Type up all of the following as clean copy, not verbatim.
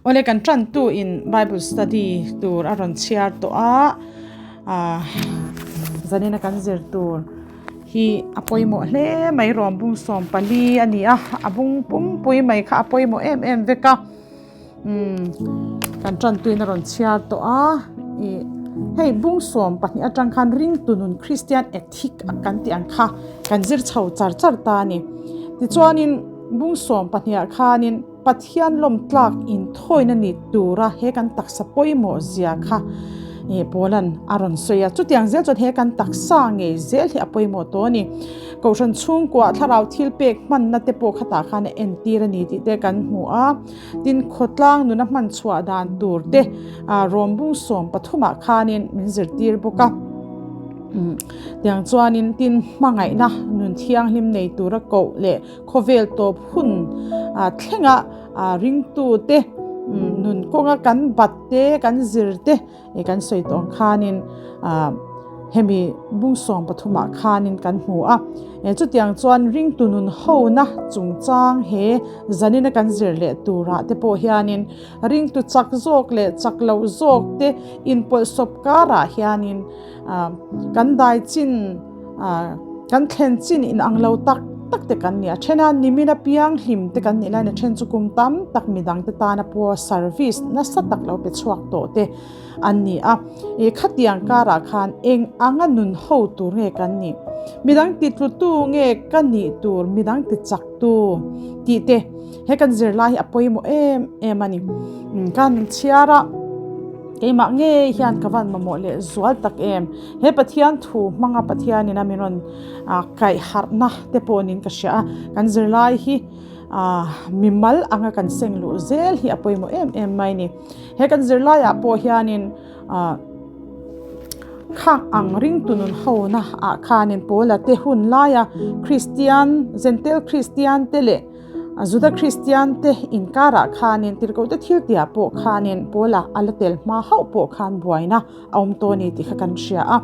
Awle kan tantu in Bible study tur a rawn chhiar tawh a, ah zanina kan zir tur hi a pawimawh hle mai rawm bung 14 a ni a, a bung pumpui mai kha a pawimawh em em vek a, umm kan tantu in a rawn chhiar tawh a, ih hei bung 12 atang khan ringtu nun Christian ethic kan tih ang kha kan zir chho char char ta a ni tichuanin bung 12 ah khanin. Pathian lawmtlak inthawina ni tura he kan taksa pawimawh zia kha Paula'n a rawn sawi a. Chutiang zel chuan he kan taksa ngei zel hi a pawimawh tawh a ni. Kohhran chhungkuah thlarau thil pek hmanna te pawh khatah khan a entir a ni tih te kan hmu a. Tin, khawtlang nuna hman chhuah dan tur te rawmbung 13ah khanin min zirtir bawk a. Tiang chuanin tin hmangaihna nun thianghlim nei tura koh leh Khawvel tawp hun thlenga ringtute nun kawnga kan bat te, kan zir te kan sawi tawh ang khanin hemi bung 13ah khanin kan hmu a. Chutiang chuan ringtu nun hona chungchang he zanina kan zir leh turah te pawh hianin ringtu chak zawk leh chak loh zawk te inpawlhsawp karah hianin kan dai chin Kan thlen chin inang lo tak tak te kan ni a, then a nimin apiang hlim te kan nih laiin a then chu kum tam tak midang te tana pawh service nasa tak lo pe chhuak tawh te an ni a. Ih khatiang karah khan eng anga nun ho tur nge kan nih? Midang ti tlu tu nge ka nih tur midang ti chak tu tih te he kan zirlai hi a pawimawh em em a ni. Kan chhiar a. Keimah ngei hian ka van mamawh leh zual tak em. He Pathian thu hmanga Pathianin a min rawn kaih harhna te pawhin ka hria a, kan zirlai hi mimal anga kan seng luh zel hi a pawimawh em em mai ni. He kan zirlaiah pawh hianin khang ang ringtu nun hona ah khanin Paula te hun laia Kristian, Zentail Kristian te leh Juda Kristian te inkarah khanin tirhkohte thil tihah pawh khanin Paula a la tel hma hauh pawh khan buaina a awm tawh a ni tih kha kan hria a.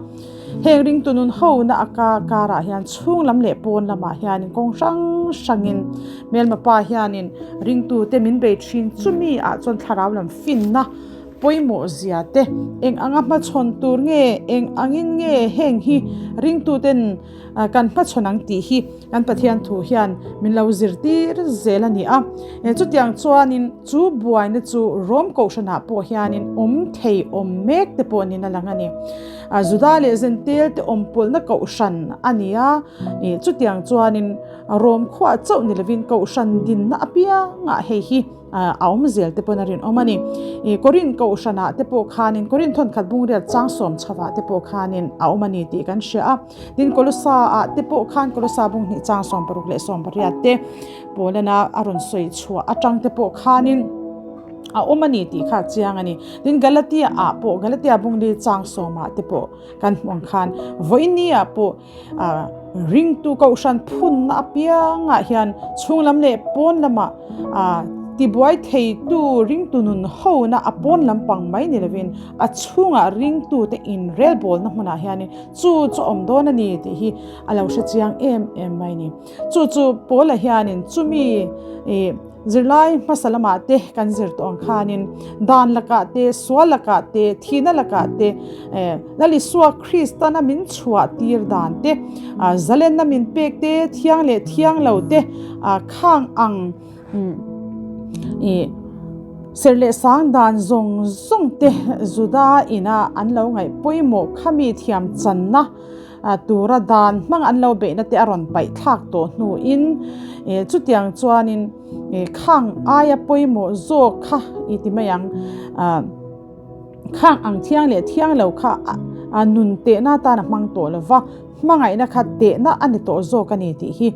Heng ringtu nun hona a ka karah hian chhung lam leh pawn lamah hianin kawng hrang hrangin hmelma pa hianin ringtute min bei thin chumi ah chuan thlarau lam finna pawimawh zia te eng anga hmachhawn tur nge eng angin nge heng hi ringtuten Kan hmachhawn ang tih hi kan Pathian thu hian min lo zirtir zel a ni a. Chutiang chuanin chu buaina chu Rom Kohhranah pawh hianin awm thei awm mek te pawh niin a lang a ni. Juda leh Zentail te awmpawlhna Kohhran a ni a, chutiang chuanin Rom khuah chauh ni lovin Kohhran dinna apiangah hei hi a awm zel te pawn a rinawm a ni. I Korin kohhranah te pawh khanin Korin thawnkhat bungriat chang sawm chhovah te pawh khanin a awm a ni tih kan hria a. Tin Kolosa ah te pawh khan Kolosa bung hnih chang 16 leh 18 te Paulana a rawn sawi chhuah atang te pawh khanin a awm a ni tih kha a chiang a ni. Tin Galatia ah pawh Galatia bung li chang sawmah te pawh kan hmuh ang khan vawiini ah pawh A ringtu kohhran phunna apiangah hian chhunglam leh pawn lamah a tibuai theitu ringtu nun hona a pawn lampang mai ni lovin a chhungah ringtute inrelbawlna hmunah hianin chu chu a awm dawn a ni tih hi a lo hre chiang em em mai a ni. Chu chu Paula hianin chumi ih Zirlai hmasa lamah te kan zir tawh ang khanin dan lakah te, sual lakah te, thihna lakah te, Lal Isua Kristana min chhuah tir dan te, zalenna min pek te, thiang leh thiang lo te, khang ang serh leh sang dan zawng zawng te Juda ina an lo ngaih pawimawh khami thiam channa Tura dan hmang an lo beihna te a rawn paih thlak tawh hnuin chutiang chuanin khang aia pawimawh zawk kha i ti mai ang. Khang ang thiang leh thiang lo kha nun tehna atan a hmang tawh lo va, hmangaihna kha tehna a ni tawh zawk a ni tih hi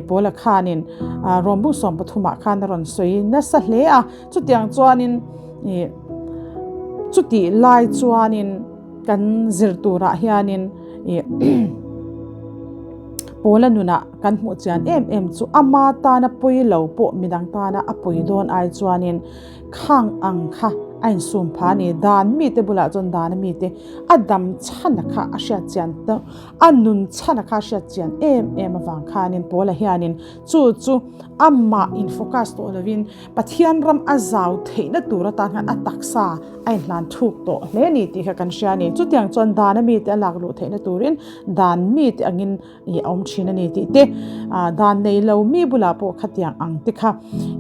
Paula khanin Rawmbung 13ah khan a rawn sawi nasa hle a. Chutiang chuanin chutih lai chuanin. Kan zir turah hianin ih Pawla nunah kan hmuh chian em em chu ama tana pawi lo pawh midang tana a pawi dawn ai chuanin khang ang kha a insum pha a ni. Dan mite bulah chuan dana mite a dam chhana kha a hriat chian tawh a nun chhana kha a hriat chian em em avang khanin Paula hianin chu chu amah in focus tawh lovin Pathian ram a zau theihna tur atan hian a taksa a inhlan thuk tawh hle a ni tih kha kan hria a ni. Chutiang chuan dana mite a lak luh theihna turin dan mite angin ih a awm thin a ni tih te, dan nei lo mi bulah pawh khatiang ang te kha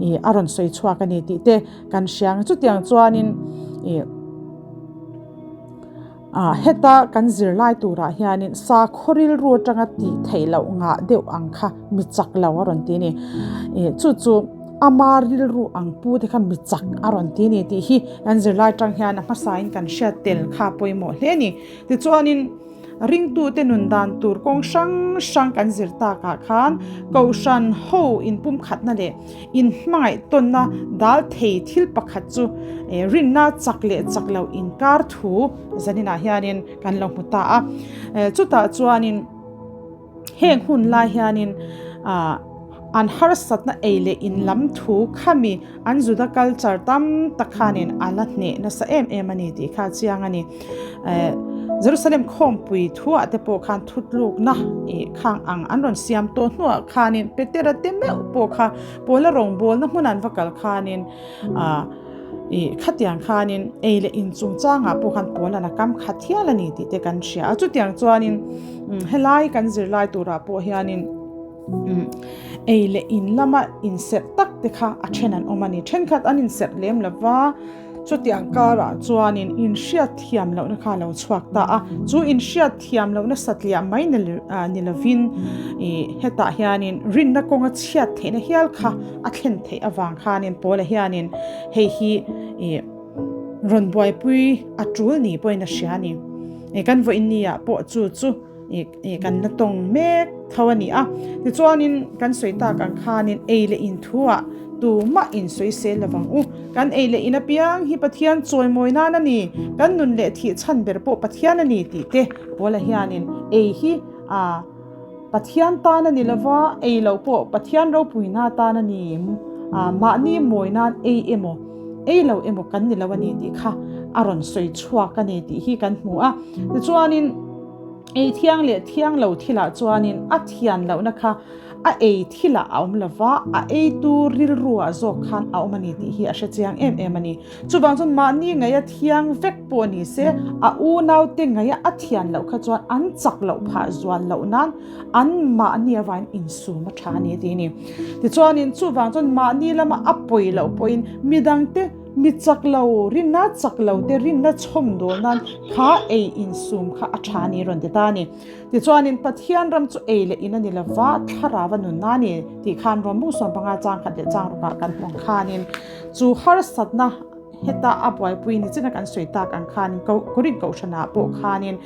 ih a rawn sawi chhuak a ni tih te kan hria ang. Chutiang chuanin ih ah heta kan zirlai turah hianin sakhaw rilru atanga tih theih loh ngah deuh ang kha mi chak lo a rawn ti a ni. Ih chu chu ama rilru ang pu te kha mi chak a rawn ti a ni tih hi kan zirlai atang hian a hmasain kan hriat tel kha a pawimawh hle a ni. Tichuanin. Ringtute nun dan tur kawng hrang hrang kan zir takah khan Kohhran ho inpumkhatna leh inhmangaih tawnna dal thei thil pakhat chu rinna chak leh chak lo inkar thu zaninah hianin kan lo hmu ta a. Chutah chuanin heng hun lai hianin an harsatna ei leh in lam thu khami an Juda culture tam tak khanin a la hneh nasa em em a ni tih kha a chiang a ni. Jerusalem khawmpui thuah te pawh khan thutlukna ih khang ang an rawn siam tawh hnuah khanin Petera te meuh pawh kha Paula rawngbawlna hmun an va kal khanin ah ih khatiang khanin ei leh in chungchangah pawh khan Paula'n a kam khat hial a ni tih te kan hria a. Chutiang chuanin helai kan zirlai turah pawh hianin Ei leh in lama inserh tak te kha a then an awm a ni. Thenkhat an inserh lem lo va, chutiang karah chuanin inhriat thiam lohna kha a lo chhuak ta a. Chu inhriat thiam lohna satliah mai ni lovin ih hetah hianin rinna kawnga chhiat theihna hial kha a thlen theih avang khanin Paula hianin hei hi ih rawn buaipui a tul ni pawhin a hria a ni. Kan vawiinniah pawh chu chu. Ih kan la tawng mek tho a ni a, tichuanin kan sawi tak ang khanin ei leh in thuah tumah in sawi sel lo vang u. Kan ei leh in apiang hi Pathian chawimawi nan a ni, kan nun leh thih chhan ber pawh Pathian a ni tih te Paula hianin ei hi a Pathian tan a ni lo va, ei loh pawh Pathian ropuina tan a ni, mahni mawi nan ei emaw ei lo emaw kan ni lo a ni tih kha a rawn sawi chhuak a ni tih hi kan hmu a. Tichuanin. Ei thiang leh thiang lo thilah chuanin a thian lohna kha a ei thilah a awm lo va, a eitu rilruah zawk khan a awm a ni tih hi a hre chiang em em a ni. Chuvang chuan mahni ngaia thiang vek pawh ni se, a unaute ngaia a thian loh kha chuan an chak loh phah zual loh nan an mahni avain insum a tha a ni tih a ni. Tichuanin chuvang chuan mahni lama a pawi loh pawhin midangte, Mi chak lo, rinna chak lo te rinna chhawm dawl nan kha ei insum kha a tha a ni rawn ti ta a ni. Tichuanin Pathian ram chu ei leh in a ni lo va, thlarau a nunna a ni tih khan Rom bung 15 chang khat leh chang rukah kan hmu ang khanin chu harsatna heta a buaipui ni china kan sawi tak ang khanin Korin kohhranah pawh khanin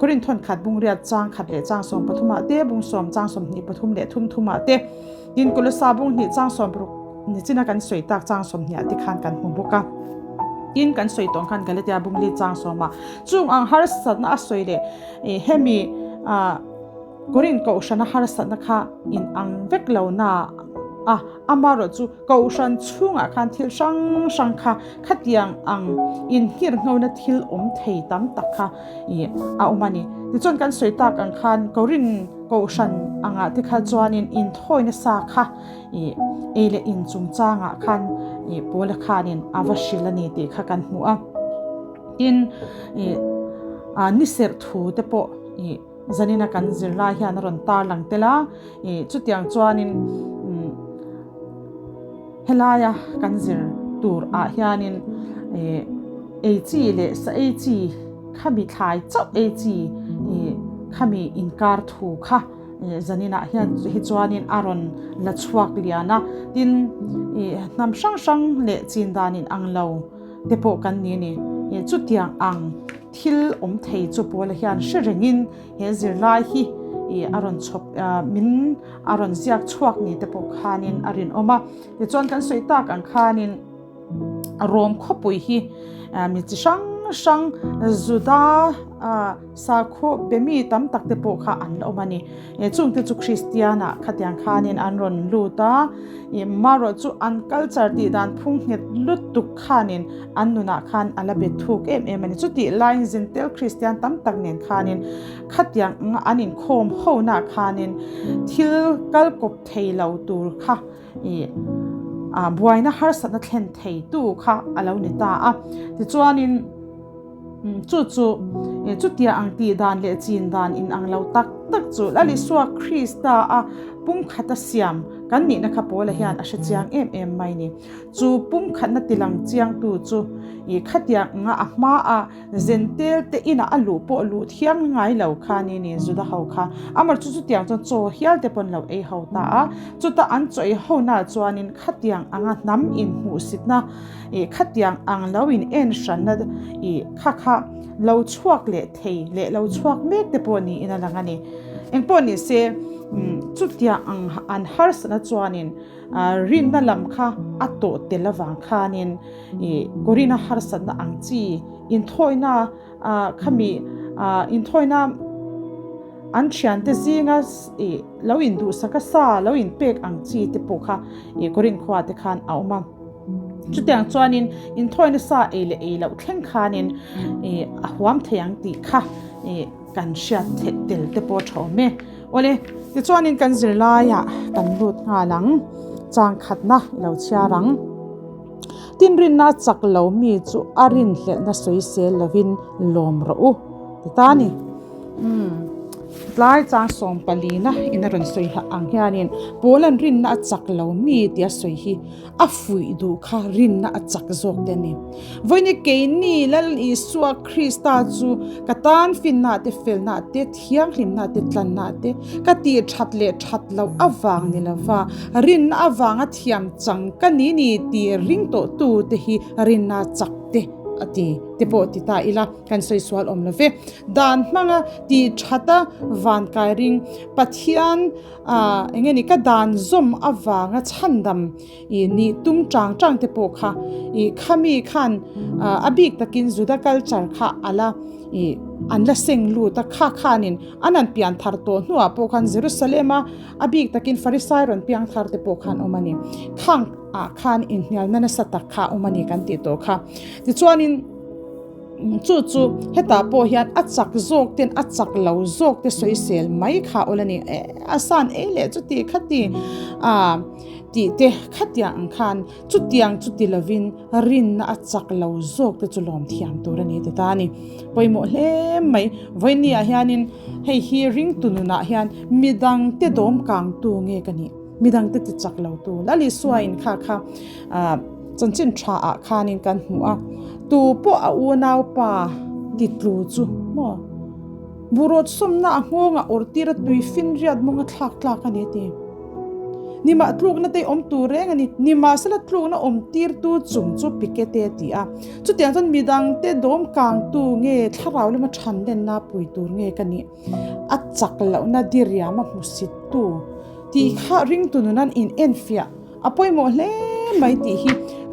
Korin thawn khat bung riat chang khat leh chang 13 ah te bung sawm chang 23 leh thum thum ah te tin Kolosa bung hnih chang 60 Nichina kan sawi tak chang sawmhniah te khan kan hmu bawk a. Tin kan sawi tawh ang khan Galatia bungli chang sawma chung ang harsatna a sawi leh hemi Korin kohhrana harsatna kha in ang vek lo na a, amarawh chu kohhran chhungah khan thil hrang hrang kha khatiang ang inhngirhnghona thil awm thei tam tak kha a awm a ni. Tichuan kan sawi tak ang khan Korin kohhran angah te kha chuanin inthawina sa kha Ih ei leh in chungchangah khan ih Paula khanin a va hrilh a ni tih kha kan hmu a. Tin, ih ah ni serh thu te pawh ih zanina kan zirlai hian a rawn tar lang tel a. Ih chutiang chuanin umm helaia kan zir tur ah hianin ih ei chi leh sa ei chi khami thlai chauh ei chi ih khami inkar thu kha Zaninah hian hi chuanin a rawn la chhuak lian a, tin ih hnam hrang hrang leh chin dan in ang lo te pawh kan ni a ni. Ih chutiang ang thil awm thei chu Paula hian hre rengin he zirlai hi ih a rawn chhawp min a rawn ziak chhuak ni te pawh khanin a rinawm a. Tichuan kan sawi tak ang khanin Rom khawpui hi mi chi hrang. hrang Juda sakhaw be mi tam tak te pawh kha an la awm a ni. Chungte chu Kristian ah khatiang khanin an rawn lut a, marawh chu an culture tih dan phung nghet lutuk khanin an nunah khan a la bet thuk em em a ni. Chutih laiin Zentel Kristian tam tak nen khanin khatiang anga an inkhawm ho nah khanin thil kal kawp thei lo tur kha ih buaina harsatna thlen thei tu kha a lo ni ta a. Tichuanin chu chu chutia ang tih dan leh chin dan inang lo tak tak chu Lalisua Krista a pumkhata siam kan nihna kha Paula hian a hre chiang em em mai ni. Chu pumkhatna tilang chiangtu chu ih khatiang anga a hmaa Zentel te inah a luh pawh luh thiang ngai lo kha ni ni Juda ho kha. Amar chu chutiang chuan chaw hial te pawn lo ei ho ta a. Chuta an chaw ei ho na chuanin khatiang anga hnam in hmuhsitna ih khatiang ang lo in en hranna ih kha kha lo chhuak leh thei leh lo chhuak mek te pawh niin a lang a ni. Engpawh ni se chutiang ang an harsatna chuanin Rinna lam kha a tawh tel avang khanin ih Corina harsatna ang chi inthawina khami inthawina an thiante zinga ih lo induhsaka sa lo inpek ang chi te pawh kha ih Corin khua te khan a awm a. Chutiang chuanin inthawina sa ei leh ei loh thleng khanin ih a huam thei ang tih kha ih kan hriat theih tel te pawh a tha awm e. Awle, tichuanin kan zirlaiah kan lut nghal ang, chang khatna i lo chhiar ang. Tinrinna chak lo mi chu a rinhlelhna sawisel lovin lawm rawh u, ti ta a ni. Umm, tlai chang sawm palina in a rawn sawi ang hianin Paula'n rinna a chak lo mi tia sawi hi A fuih duh kha rinna a chak zawk te a ni. Vawiin keini Lal Isua Krista chu ka tan finna te, felna te, thianghlimna te, tlanna te ka tih that leh that loh avang ni lova rinna avanga thiam chang ka ni ni tih ring tawh tu te hi rinna chak te a ti te pawh ti ta ila kan sawi sual awm lo ve. Dan hmanga tih thata van kai ring Pathian Aaa eng nge ni ka dan zawm avanga chhandam ih nih tum chang chang te pawh kha ih khami khan a bik takin Juda culture kha a la ih an la seng lut a kha khanin an han pian thar tawh hnuah pawh khan Jerusalem a a bik takin Farisai rawn piang thar te pawh khan awm a ni khang ah khan inhnialna nasa tak kha a awm a ni kan tih tawh kha tichuanin. Chu chu hetah pawh hian a chak zawk ten a chak lo zawk te sawisel mai kha awl a ni. E a san ei leh chuti khati a tih te khatiang ang khan chutiang chu ti lovin rinna a chak lo zawk te chu lawm thiam tur a ni ti ta a ni. Pawimawh hle mai vawinia hianin hei hi ringtu nunah hian midang te dawm kang tu nge ka nih midang te ti chak lo tu Lalisua-in kha kha ah Chanchin tha ah khanin kan hmu a, tu pawh a unaupa ti tlu chu maw burawt sawmna a nghawngah awrh tir a tui finriat mawnga thlak tlak a ni a ti. Nimah tlukna te awm tur reng a ni, nimahsela tlukna awm tirtu chung chu pikete a ti a. Chutiang chuan midangte dawm kangtu nge thlarau lama than lenna pui tur nge ka nih? A chak lohna diriam a hmusittu tih kha ringtu nunan in enfiah. A pawimawh hle mai tih hi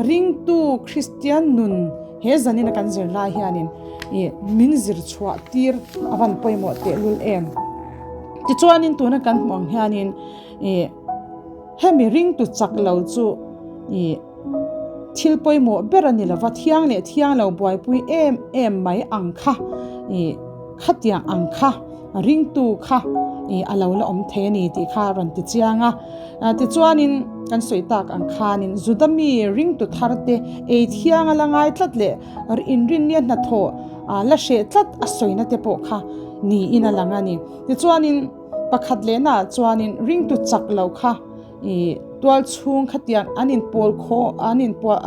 ringtu Kristian nun he zanina kan zir lai hianin ih min zir chhuah tir a van pawimawh tehlul em. Tichuanin tuna kan hmuh ang hianin ih hemi ringtu chak lo chu ih thil pawimawh ber a ni lova thiang leh thiang lo buaipui em em mai ang kha ih khatiang ang kha ringtu kha ih a lo la awm thei a ni tih kha a rawn ti chiang a. Tichuanin kan sawi tak ang khanin Juda mi ringtu thar te ei thiang a la ngai tlat leh inrinnia hnathawh la hreh tlat a sawina te pawh kha niin a lang a ni. Tichuanin pakhat lehnaah chuanin ringtu chak lo kha ih tual chhung khatiang an inpawl khawh an inpawl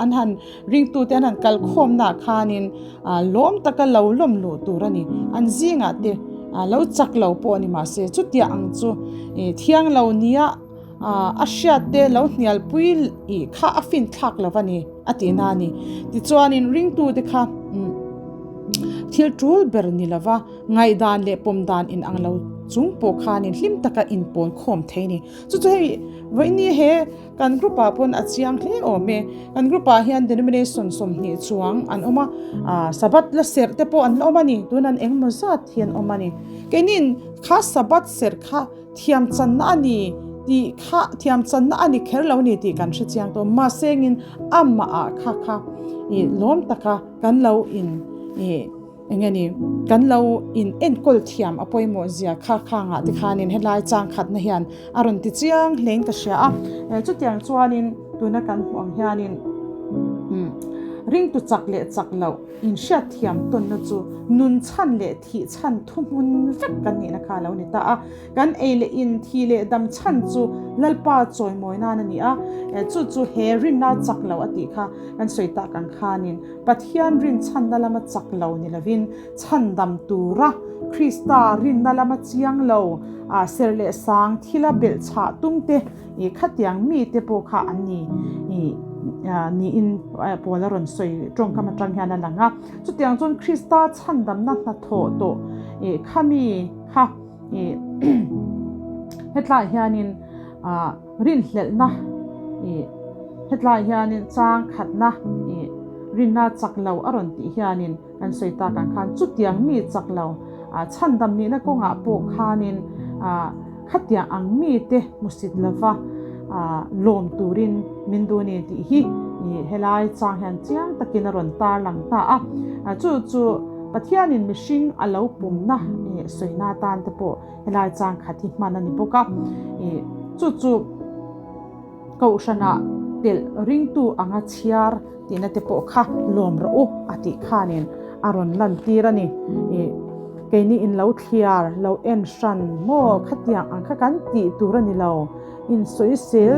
an han ringtute an han kal khawmnaah khanin lawm taka lo lawm luh tur a ni. An zingah te lo chak lo pawh a ni mahse chutiang ang chu thiang lo nia a hriat te lo hnialpui ih kha a fin thlak lo a ni a tihna a ni. Tichuanin ringtute kha thil tul ber ni lova ngaihdan leh pawm dan inang lo. chung pawh khanin hlim taka inpawn khawm thei a ni. Chu chu hei vawiini he kan group ah pawn a chiang hle awm e. Kan group ah hian denomination 20 chuang an awm a, ah Sabbath la serh te pawh an la awm a ni, tunan engmaw zat hi an awm a ni. Keinin kha Sabbath serh kha thiam channa a ni tih kha thiam channa a ni kher lo a ni tih kan hre chiang tawh. Mahse engin amah ah kha kha ih lawm taka kan lo in ih Eng nge ni, kan lo in enkawl thiam a pawimawh zia kha khangah te khanin helai chang khatna hian a rawn ti chiang hlein ka hria a. Chutiang chuanin tuna kan hmuh ang hianin ringtu chak leh chak loh inhriat thiam tawnna chu nun chhan leh thih chhan thuhmun vek kan nihna kha a lo ni ta a. Kan ei leh in thi leh dam chhan chu Lalpa chawimawi nan a ni a, chu chu he rinna chak lo a tih kha kan sawi tak ang khanin Pathian rinchhanna lama chak lo ni lovin chhandam tura Krista rinna lama chiang lo serh leh sang thila belh chhah tum te khatiang mite pawh kha an ni niin Paula rawn sawi tawngkam atang hian a lang a. Chutiang chuan Krista chhandamna hnathawh tawh khami kha hetlaiah hianin Rinhlelhna ih hetlai hianin chang khatna ih rinna chak lo a rawn tih hianin kan sawi tak ang khan chutiang mi chak lo ah chhandam nihna kawngah pawh khanin ah khatiang ang mite hmusit lova ah lawm turin min duh a ni tih hi ih helai chang hian chiang takin a rawn tarlang ta a, chu chu Pathianin mihring a lo pumna ih sawina atan te pawh Helai chang khat hi hman a ni bawk a, ih chu chu kohhranah telh ringtu anga chhiar tihna te pawh kha lawm rawh u a tih khanin a rawn lantir a ni. Ih keini in lo thliar lo en hran maw khatiang ang kha kan tih tur a ni lo, insawisel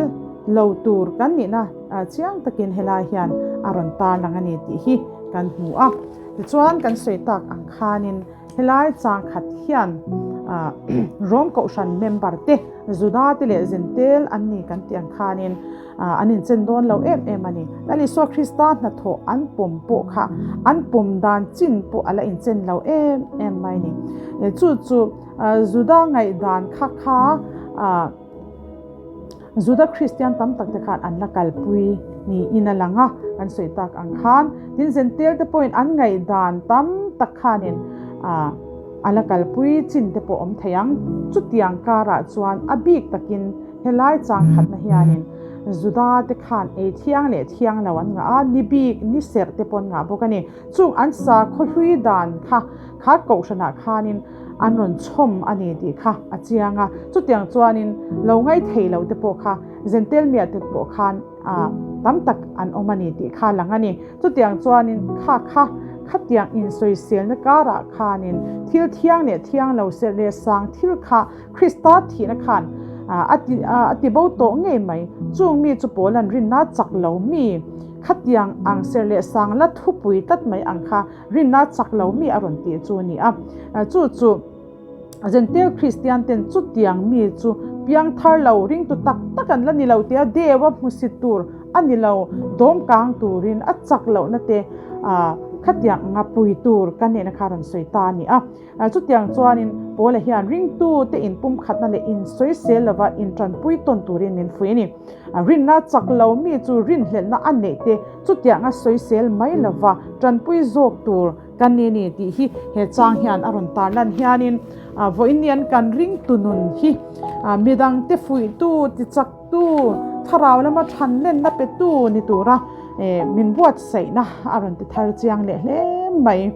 lo tur kan nihna chiang takin helai hian a rawn tarlang a ni tih hi kan hmu a. Tichuan kan sawi tak ang khanin. Helai chang khat hian Rom Kohhran member te, Juda te leh Zentel an ni kan tih ang khanin an inchen dawn lo em em a ni. Lal Isua Krista hnathawh an pawm pawh kha an pawm dan chin pawh a la inchen lo em em mai a ni. Chu chu Juda ngaihdan kha kha Juda Kristian tam tak te khan an la kalpui niin a lang a, kan sawi tak ang khan. Tin, Zentel te pawhin an ngaihdan tam tak khanin a la kalpui chin te pawh awm thei ang. Chutiang karah chuan a bik takin helai chang khatna hianin Juda te khan ei thiang leh thiang lo an ngah a, ni bik, ni serh te pawh an ngah bawk a ni. Chung an sakhaw hlui dan kha kha kohhranah khanin an rawn chhawm a ni tih kha a chiang a, chutiang chuanin lo ngai thei lo te pawh kha Zentel miah te pawh khan tam tak an awm a ni tih kha a lang a ni. Chutiang chuanin kha kha khatiang insawiselna karah khanin thil thiang leh thiang lo serh leh sang thil kha Krista thihna khan a ti a ti bo tawh ngei mai. Chung mi chu pawl an rinna chak lo mi khatiang ang serh leh sang la thupui tlat mai ang kha Rinna chak lo mi a rawn tih chu a ni a. Chu chu Jentail Kristian ten chutiang mi chu piang thar lo, ringtu tak tak an la ni lo tia deu a hmusit tur a ni lo, dawm kang turin a chak lohna te khatiang anga pui tur ka nehna kha rawn sawi ta a ni a. Chutiang chuanin Paula hian ringtu te inpumkhatna leh insawisel lova intanpui tawn turin min fuih a ni. Rinna chak lo mi chu rinhlelhna a neih te chutianga sawisel mai lova tanpui zawk tur kan ni ni tih hi he chang hian a rawn tarlan hianin vawiin kan ringtu nun hi midangte fuihtu, tichaktu, thlarau lama thanlenna petu ni tura min buatsaihna a rawn ti thar chiang leh hle mai.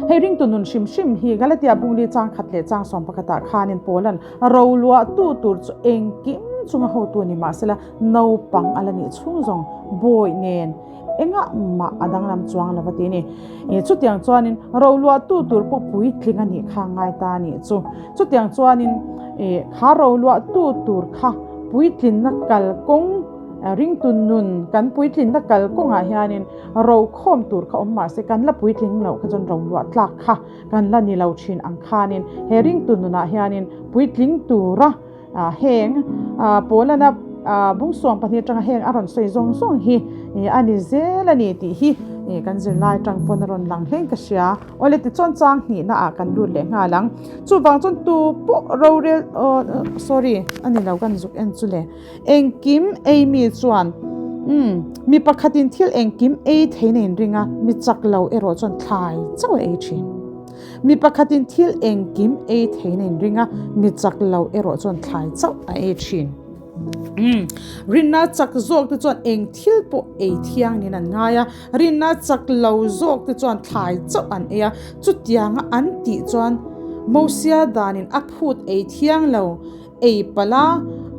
Hei ringtu nun hrim hrim hi Galatia bungli chang khat leh chang sawm pakhatah khanin Paula'n Roluahtu tur chu engkim chunga hotu ni mahsela naupang a la nih chhung zawng bawi nen engah mah a danglam chuang lo va ti a ni. Chutiang chuanin roluahtu tur pawh puitling a nih kha ngai ta a nih chu. Chutiang chuanin kha roluahtu tur kha puitlinna kalkawng ringtu nun kan puitlinna kalkawngah hianin rokhawm tur kha awm mahse kan la puitling loh kha chuan roluah tlak kha Kan la ni lo thin ang khanin he ringtu nunah hianin puitling tura heng Paulana bung 12 atanga heng a rawn sawi zawng zawng hi a ni zel a ni tih hi Ih kan zirlai atang pawn a rawn lang hlein ka hria. Awle tichuan chang hnihna ah kan lut leh nghal ang. Chuvang chuan tu pawh rorel aw sorry a ni lo kan zuk en chu le. Engkim ei mi chuan umm mi pakhatin thil engkim ei thein a inring a, mi chak lo erawh chuan thlai chauh a ei thin. Mi pakhatin thil engkim ei thein a inring a, mi chak lo erawh chuan thlai chauh a ei thin. Umm, rinna chak zawk te chuan eng thil pawh ei thiang niin an ngai a, rinna chak lo zawk te chuan thlai chauh an ei a, chutianga an tih chuan Mosia danin a phut ei thiang lo ei palh a,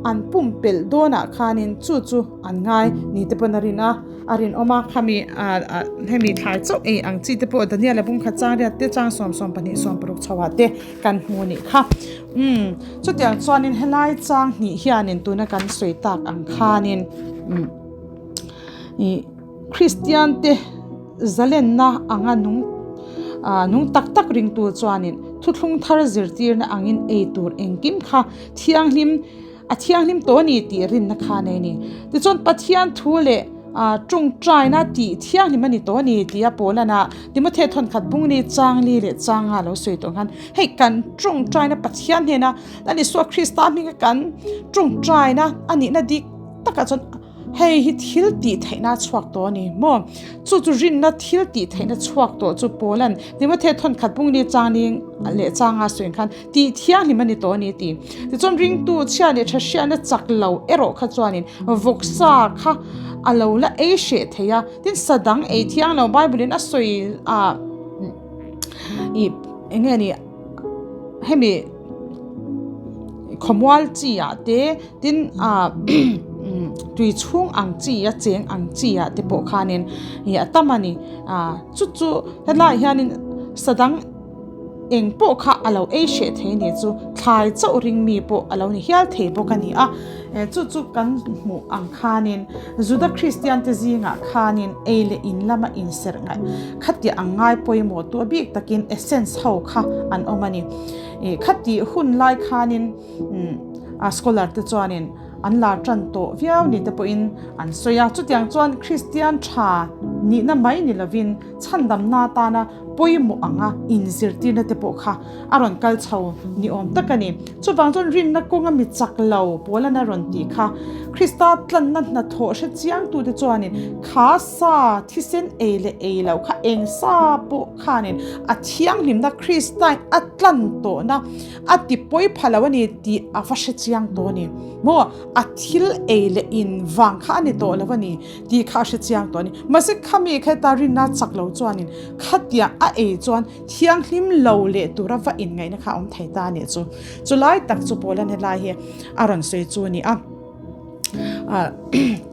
an pumpelh dawnah khanin chu chu an ngai ni te pawn a rin a, a rinawm a, khami ah hemi thlai chauh ei ang chi te pawh Daniel-a bungkhat chang riat te chang sawm 20 60 chhoah te kan hmu nih kha. Umm, chutiang chuanin helai chang hnih hianin tuna kan sawi tak ang khanin umm ih Kristian te zalenna anga nung ah nung tak tak ringtu chuanin thuthlung thar zirtirna angin ei tur engkim kha thianghlim A thianghlim tawh a ni tih rinna kha a nei a ni. Tichuan Pathian thu leh tawngtaina tih thianghlim a ni tawh a ni tia Paulana Timothea thawnkhat bungni changli leh changa lo sawi tawh khan hei kan tawngtaina Pathian hnena Lal Isua Krista hminga kan tawngtaina a nihna dik takah chuan Hei hi thil tih theihna a chhuak tawh a ni maw? Chu chu rinna thil tih theihna chhuak tawh chu Paula'n Timothea thawnkhat bungni changning leh changa sawiin khan tih thianghlim a ni tawh a ni ti. Tichuan ringtu chhia leh tha hriatna chak lo erawh kha chuanin vawksa kha a lo la ei hreh thei a, tin sa dang ei thiang lo Bible-in a sawi a ih eng nge ni hemi khawmual chi ah te Tin, ah tui chhung ang chi a cheng ang chi ah te pawh khanin ih a tam a ni. Ah chu chu helaiah hianin sadang eng pawh kha a lo ei hreh thei a ni chu thlai chauh ring mi pawh a lo ni hial thei bawk a ni a. Chu chu kan hmuh ang khanin Juda Kristian te zingah khanin ei leh in lama inserh ngaih khatiah ang ngai pawimawh tu a bik takin essence ho kha an awm a ni. Ih khatih hun lai khanin. A scholar te chuanin an lar tan tawh viau ni te pawhin an sawi a, chutiang chuan Kristian tha nihna mai ni lovin chhandamna atana pawimawh anga inzirtirna te pawh kha a rawn kal chho ni awm tak a ni. Chuvang chuan rinna kawnga mi chak lo Paulana rawn tih kha Krista tlanna hnathawh hre chiangtute chuanin kha sa thisen ei leh ei loh kha eng sa pawh khanin a thianghlimna Kristain a tlan tawhna A ti pawi pha lo a ni tih a va hre chiang tawh a ni. Maw a thil ei leh in vang kha a ni tawh lo a ni tih kha a hre chiang tawh a ni. Mahse khami kheta rinna chak lo chuanin khatiang a ei chuan thianghlim lo leh tura va inngaihna kha a awm thei ta a nih chu. Chulai tak chu Paula helai hi a rawn sawi chu a ni a.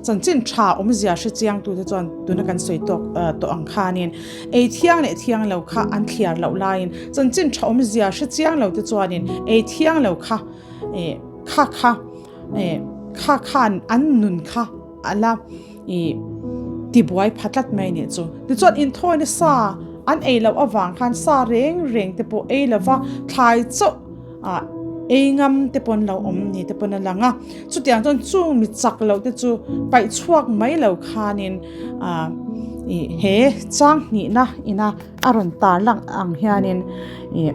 Chanchin tha awmzia hre chiang tute chuan tuna kan sawi tawk tawh ang khanin ei thiang leh thiang lo kha an thliar loh laiin chanchin tha awmzia hre chiang lo te chuanin ei thiang lo kha eh kha kha eh kha khan an nun kha a la ih tibuai pha tlat mai nih chu. Tichuan inthawina sa an ei loh avang khan sa reng reng te pawh ei lova thlai chauh ah ei ngam te pawn lo awm ni te pawn a lang a, chutiang chuan chung mi chak loh te chu paih chhuak mai lo khanin ah ih he chang hnihna ina a rawn tar lang ang hianin ih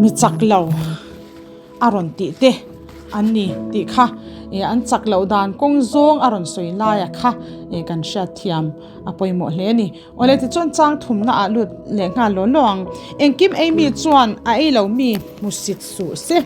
mi chak lo. A rawn tih te an ni tih kha ih an chak loh dan kawng zawng a rawn sawi laia kha ih kan hriat thiam a pawimawh hle a ni. Awle tichuan chang thumna ah lut leh nghal law law ang. Engkim ei mi chuan a ei lo mi hmusit suh se.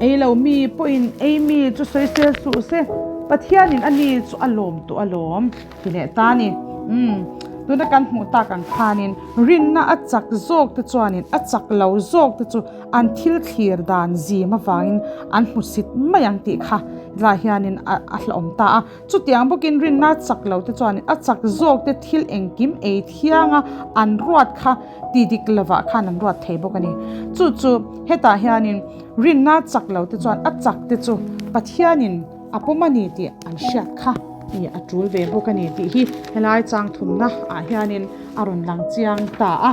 Ei lo mi pawhin ei mi chu sawi sel suh se. Pathianin a ni chu a lawm tawh alawm ti leh ta a ni. Umm tuna kan hmuh tak ang khanin rinna a chak zawk te chuanin a chak lo zawk te chu An thil thlir dan zim avangin an hmusit mai ang tih kha helai hianin a hlauhawm ta a. Chutiang bawkin rinna chak lo te chuanin a chak zawk te thil engkim ei thianga an ruat kha ti dik lovah khan an ruat thei bawk a ni. Chu chu hetah hianin rinna chak lo te chuan a chak te chu Pathianin a pawm a ni tih an hriat kha i a tul ve bawk a ni tih hi helai chang thumna ah hianin a rawn lang chiang ta a.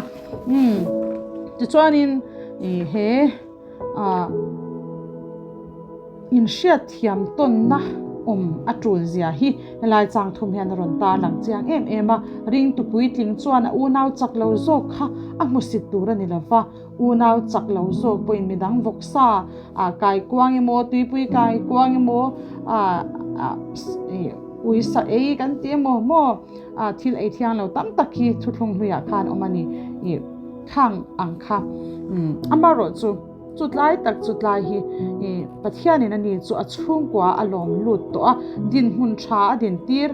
Umm tichuanin ih he ah inhriatthiam tawnna. awm a tul zia hi helai chang thum hian a rawn tarlang chiang em em a. Ringtu puitling chuan a unau chak lo zawk kha a hmusit tur a ni lo va, unau chak lo zawk pawhin midang vawksa ah kai kuang emaw tuipui kai kuang emaw ah ui sa ei kan ti emaw maw ah thil ei thiang lo tam tak hi thuthlung hluiah khan awm a ni ih khang ang kha amaherawh chu. Chutlai tak chutlai hi ih Pathianin a ni chu a chhungkua a lawm lut tawh a, dinhmun tha a dintir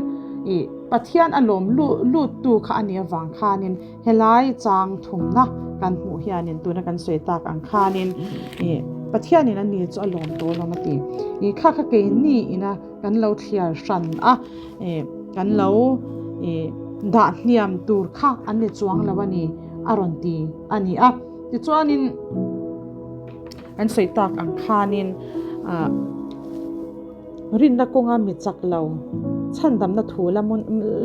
ih Pathian a lawm lut tu kha a nih avang khanin helai chang thumna kan hmuh hianin tuna kan sawi tak ang khanin ih Pathianin a ni chu a lawm tawh alawm a ti. Ih kha kha keini ina kan lo thliar hran a ih kan lo ih dah hniam tur kha an ni chuang lo a ni a rawn ti a ni a. Tichuanin an sawi tak ang khanin ah rinna kawnga mi chak lo chhandamna thu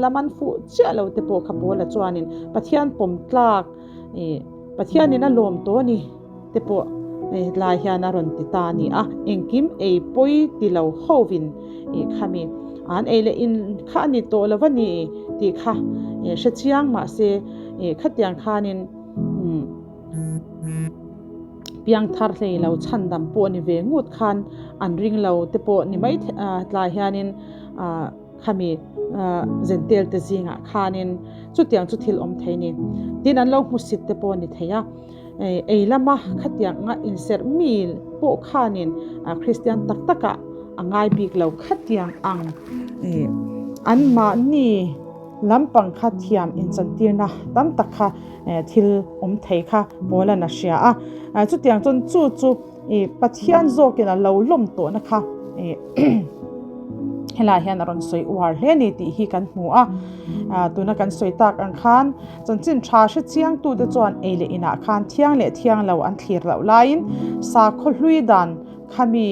la man fuh chiah lo te pawh kha Paula chuanin Pathian pawm tlak ih Pathianin a lawm tawh a ni te pawh hetlai hian a rawn ti ta a ni a, engkim ei pawi ti lo hovin ih khami an ei leh in kha a ni tawh lo a ni tih kha hre chiang mahse ih khatiang khanin. Piangthar hlei lo chhandam pawh ni ve ngut khan an ring lo te pawh ni mai tlai hianin khami zentel te zingah khanin chutiang chu thil awm thei ni. Tin an lo hmusit te pawh ni thei a, ei lama khatiang anga inserh mi pawh khanin Kristian tak takah a ngai bik lo khatiang ang anmahni. Lampang kha thiam inchantirna tam tak kha thil awm thei kha Paula'n a hria a. Chutiang chuan chu chu Pathian zawkin a lo lawm tawhna kha helaiah hian a rawn sawi uar hle a ni tih hi kan hmu a. Tuna kan sawi tak ang khan chanchin tha hre chiangtute chuan ei leh inah khan thiang leh thiang lo an thlir loh laiin sakhaw hlui dan khami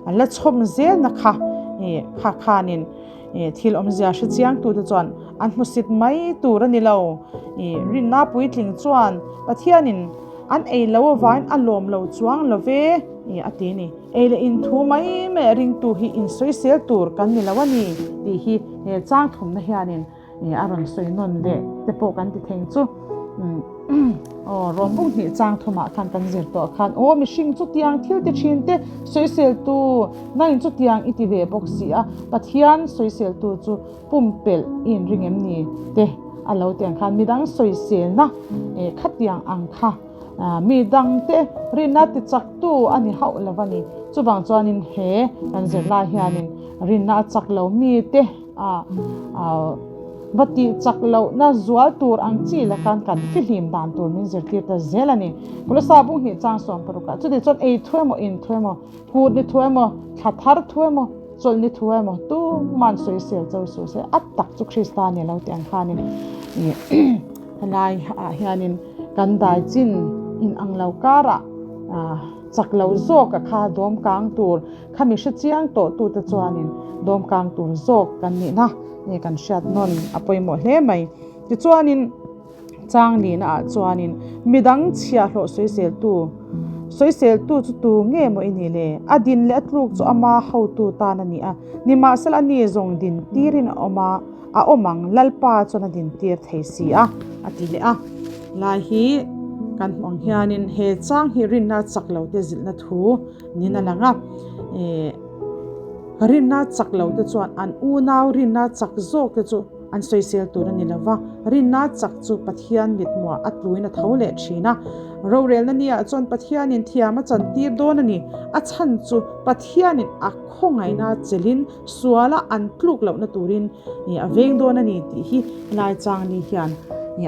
an la chhawm zelna kha kha khanin Thil awmzia hre chiangtute chuan an hmusit mai tur a ni lo. Rinna puitling chuan Pathianin an ei lo avangin a lawm lo chuang lo ve a ti a ni. Ei leh in thu mai mai a ringtu hi insawisel tur kan ni lo a ni tih hi he chang thumna hianin a rawn sawi nawn leh te pawh kan ti thei chu. Aw, Rawmbung hnih chang thumah khan kan zir tawh khan aw mihring chutiang thil ti thin te sawiseltu nangin chutiang i ti ve bawk si a, Pathian sawiseltu chu pumpelh i inring em ni te a lo ti ang khan midang sawiselna eh khatiang ang kha midangte rinna ti chaktu a ni hauh lo a ni. Chuvang chuanin he kan zirlai hianin rinna a chak lo mite a va tih chak lohna zual tur ang chi lakan kan fihlim dan tur min zirtir ta zel a ni. Kolosa bung hnih chang 16 ah chuti chuan ei thu emaw in thu emaw kut ni thu emaw thla thar thu emaw chawlh ni thu emaw tuman sawisel cho suh se a tak chu Krista ni lo tih ang khanin helai ah hianin kan dai chin in ang lo karah chak lo zawk a kha dawm kang tur Khami hre chiang tawh tute chuanin dawmkang tur zawk kan nihna nge kan hriat nawn a pawimawh hle mai. Tichuanin chang nihna ah chuanin midang chhiahhlawh sawiseltu sawiseltu chu tu nge maw i nih le? A din leh a tluk chu ama hotu tan a ni a, nimahsela ani zawng din tirin a awm a, a awm ang Lalpa chuan a din tir thei si a, a ti leh a. Lai hi kan hmuh ang hianin he chang hi rinna chak lo te zilhna thu Nin a lang a, eh rinna chak lo te chuan an unau rinna chak zawk te chu an sawisel tur a ni lo va, rinna chak chu Pathian mithmuah a tluin a tho leh thin a. Rorelna niah chuan Pathianin thiam a chantir dawn a ni, a chhan chu Pathianin a khawngaihna chelin suala an tluk lohna turin a veng dawn a ni tih hi helai chang ni hian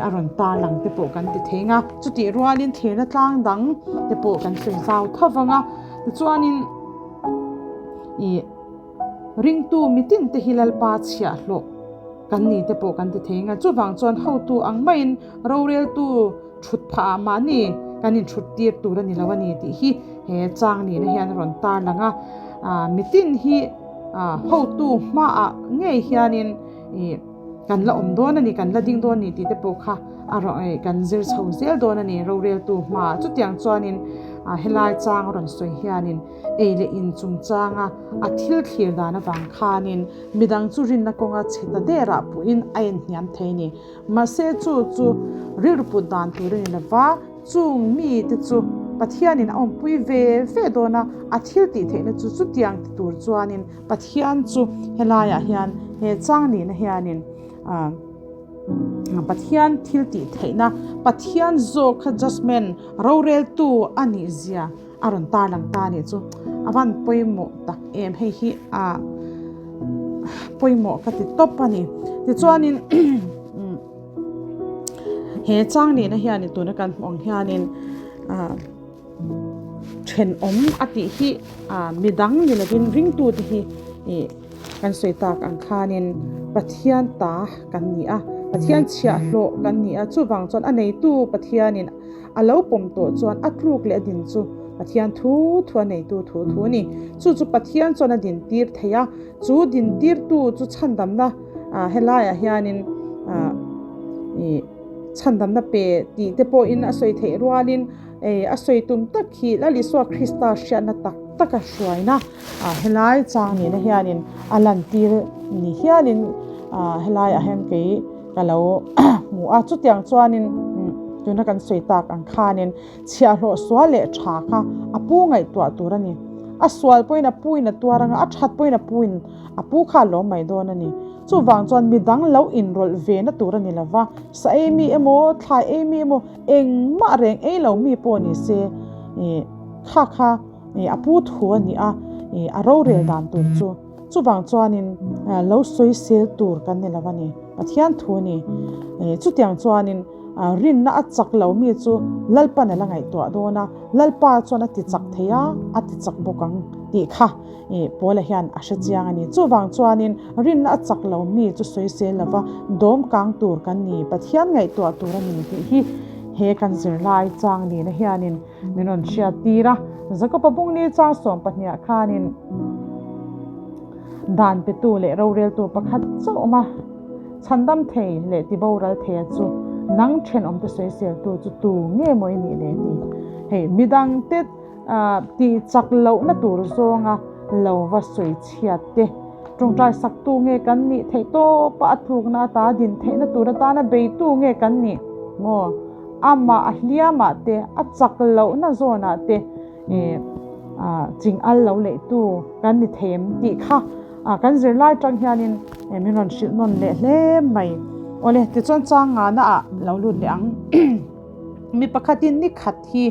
a rawn tarlang te pawh kan ti thei ang a. Chutih rualin thlirna tlang dang te pawh kan sawi zau tho vang a, tichuanin ih ringtu mitin te hi Lalpa chhiahhlawh kan ni te pawh kan ti thei ang a, chuvang chuan hotu ang maiin roreltu thut phah ah mahni kan inthut tir tur a ni lo a ni tih hi he chang nihna hian a rawn tarlang a, mitin hi hotu hmaah ngei hianin ih kan la awm dawn a ni, kan la ding dawn a ni tih te pawh kha a rawn kan zir chho zel dawn a ni roreltu hmaah chutiang chuanin. Helai chang a rawn sawi hianin ei leh in chungchanga a thil thlir dan avang khanin midang chu rinna kawnga chhe ta derah puhin a enhniam thei a ni. Mahse chu chu rilru put dan tur a ni lova, chung mite chu Pathianin a awmpui ve ve dawn a, a thil tih theihna chu chutiang ti tur chuanin Pathian chu helaiah hian he chang nihna hianin ah Pathian thil tih theihna, Pathian zawk kha judgement roreltu a nih zia a rawn tarlang ta a nih chu a van pawimawh tak em hei hi ah pawimawh ka ti tawp a ni. Tichuanin he chang nihna hianin tuna kan hmuh ang hianin ah thenawm a tih hi ah midang ni lovin ringtute hi ih kan sawi tak ang khanin Pathian ta kan ni a, Pathian chhiahhlawh kan ni a, chuvang chuan a neitu Pathianin A lo pawm tawh chuan a tluk leh a din chu Pathian thu thu a neitu thu thu a ni. Chu chu Pathian chuan a dintir thei a, chu dintirtu chu chhandamna helaiah hianin ih chhandamna pe tih te pawhin a sawi theih rualin a sawi tum tak hi Lal Isua Krista hriatna tak taka hruaina helai chang nihna hianin a lantir ni hialin helaiah hian kei Ka lo hmu a, chutiang chuanin tuna kan sawi tak ang khanin chhiahhlawh sual leh tha kha a pu ngaihtuah tur a ni. A sual pawhin a puin a tuar anga, a that pawhin a puin a pu kha a lawm mai dawn a ni. Chuvang chuan midang lo inrawlh ve na tur a ni lova, sa ei mi emaw, thlai ei mi emaw, engmah reng ei lo mi pawh ni se kha kha a pu thu a ni a, a rorel dan tur chu. Chuvang chuanin lo sawisel tur kan ni lo a ni, Pathian thu a ni. Chutiang chuanin rinna a chak lo mi chu Lalpan a la ngaihtuah dawn a, Lalpa chuan a ti chak thei a, a ti chak bawk ang tih kha Paula hian a hre chiang a ni. Chuvang chuanin rinna a chak lo mi chu sawisel lova dawm kang tur kan ni, Pathian ngaihtuah tur a ni tih hi he kan zirlai chang nihna hianin Min rawn hriat tir a, Jakoba bungni chang sawmpahniah khanin dan petu leh roreltu pakhat chauh awm a, chhandam thei leh tiboral theia chu nang thenawmte sawiseltu chu tu nge maw i nih le ti. Hei midangte tih chak lohna tur zawnga lo va sawi chhiat te, tawngtai saktu nge kan nih theih tawpa a tlukna ata din theihna tur atana beitu nge kan nih maw? Amah a hliamah te, a chak lohna zawnah te ching al lo leihtu kan ni thei em tih kha kan zirlai tang hianin min rawn hrilh nawn leh hle mai. Awle, tichuan chang ngana ah lo lut leh ang. Mi pakhatin ni khat hi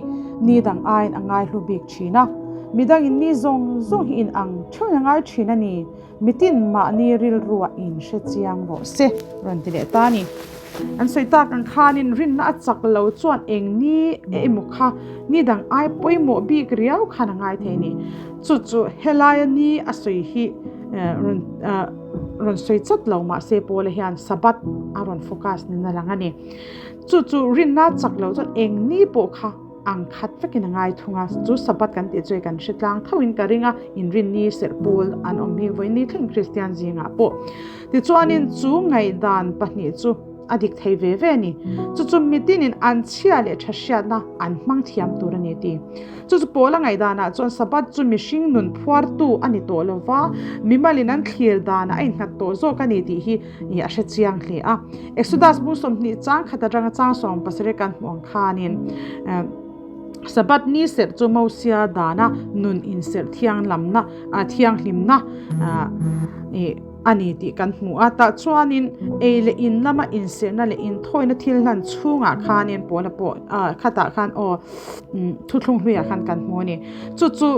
ni dang aiin a ngai hlu bik thin a, midangin ni zawng zawng hi in ang theuhin a ngai thin a ni. Mitin mahni rilruah in hre chiang rawh se, rawn ti leh ta a ni. An sawi tak ang khanin rinna a chak lo chuan eng ni emaw kha ni dang ai pawimawh bik riau khan a ngai thei a ni. Chu chu helaia ni a sawi hi rawn rawn sawi chat lo mahse Paula hian Sabbath a rawn focus nin a lang a ni. Chu chu rinna a chak lo chuan eng ni pawh kha Ang khat vekin a ngai thung a, chu Sabbath kan tih chu hei kan hre tlang thoin ka ring a, inrinni serh pawl an awm hi vawiin thleng Kristian zingah pawh. Tichuanin chu ngaihdan pahnih chu a dik thei ve ve a ni. Chu chu mitinin an chhia leh tha hriatna an hmang thiam tur a ni ti. Chu chu Paula ngaihdanah chuan Sabbath chu mihring nun phuartu a ni tawh lo va, mimalin an thlir danah a innghat tawh zawk a ni tih hi a hre chiang hle a. Exodus bung 20 chang khat atanga chang 17 kan hmuh ang khanin Sabbath ni serh chu Mosia dana nun inserh thianghlamna thianghlimna a ni tih kan hmu a. Tah chuanin ei leh in lama inserhna leh inthawina thil hlan chhungah khanin Paula pawh khatah khan aw thuthlung hluiah khan kan hmu a ni. Chu chu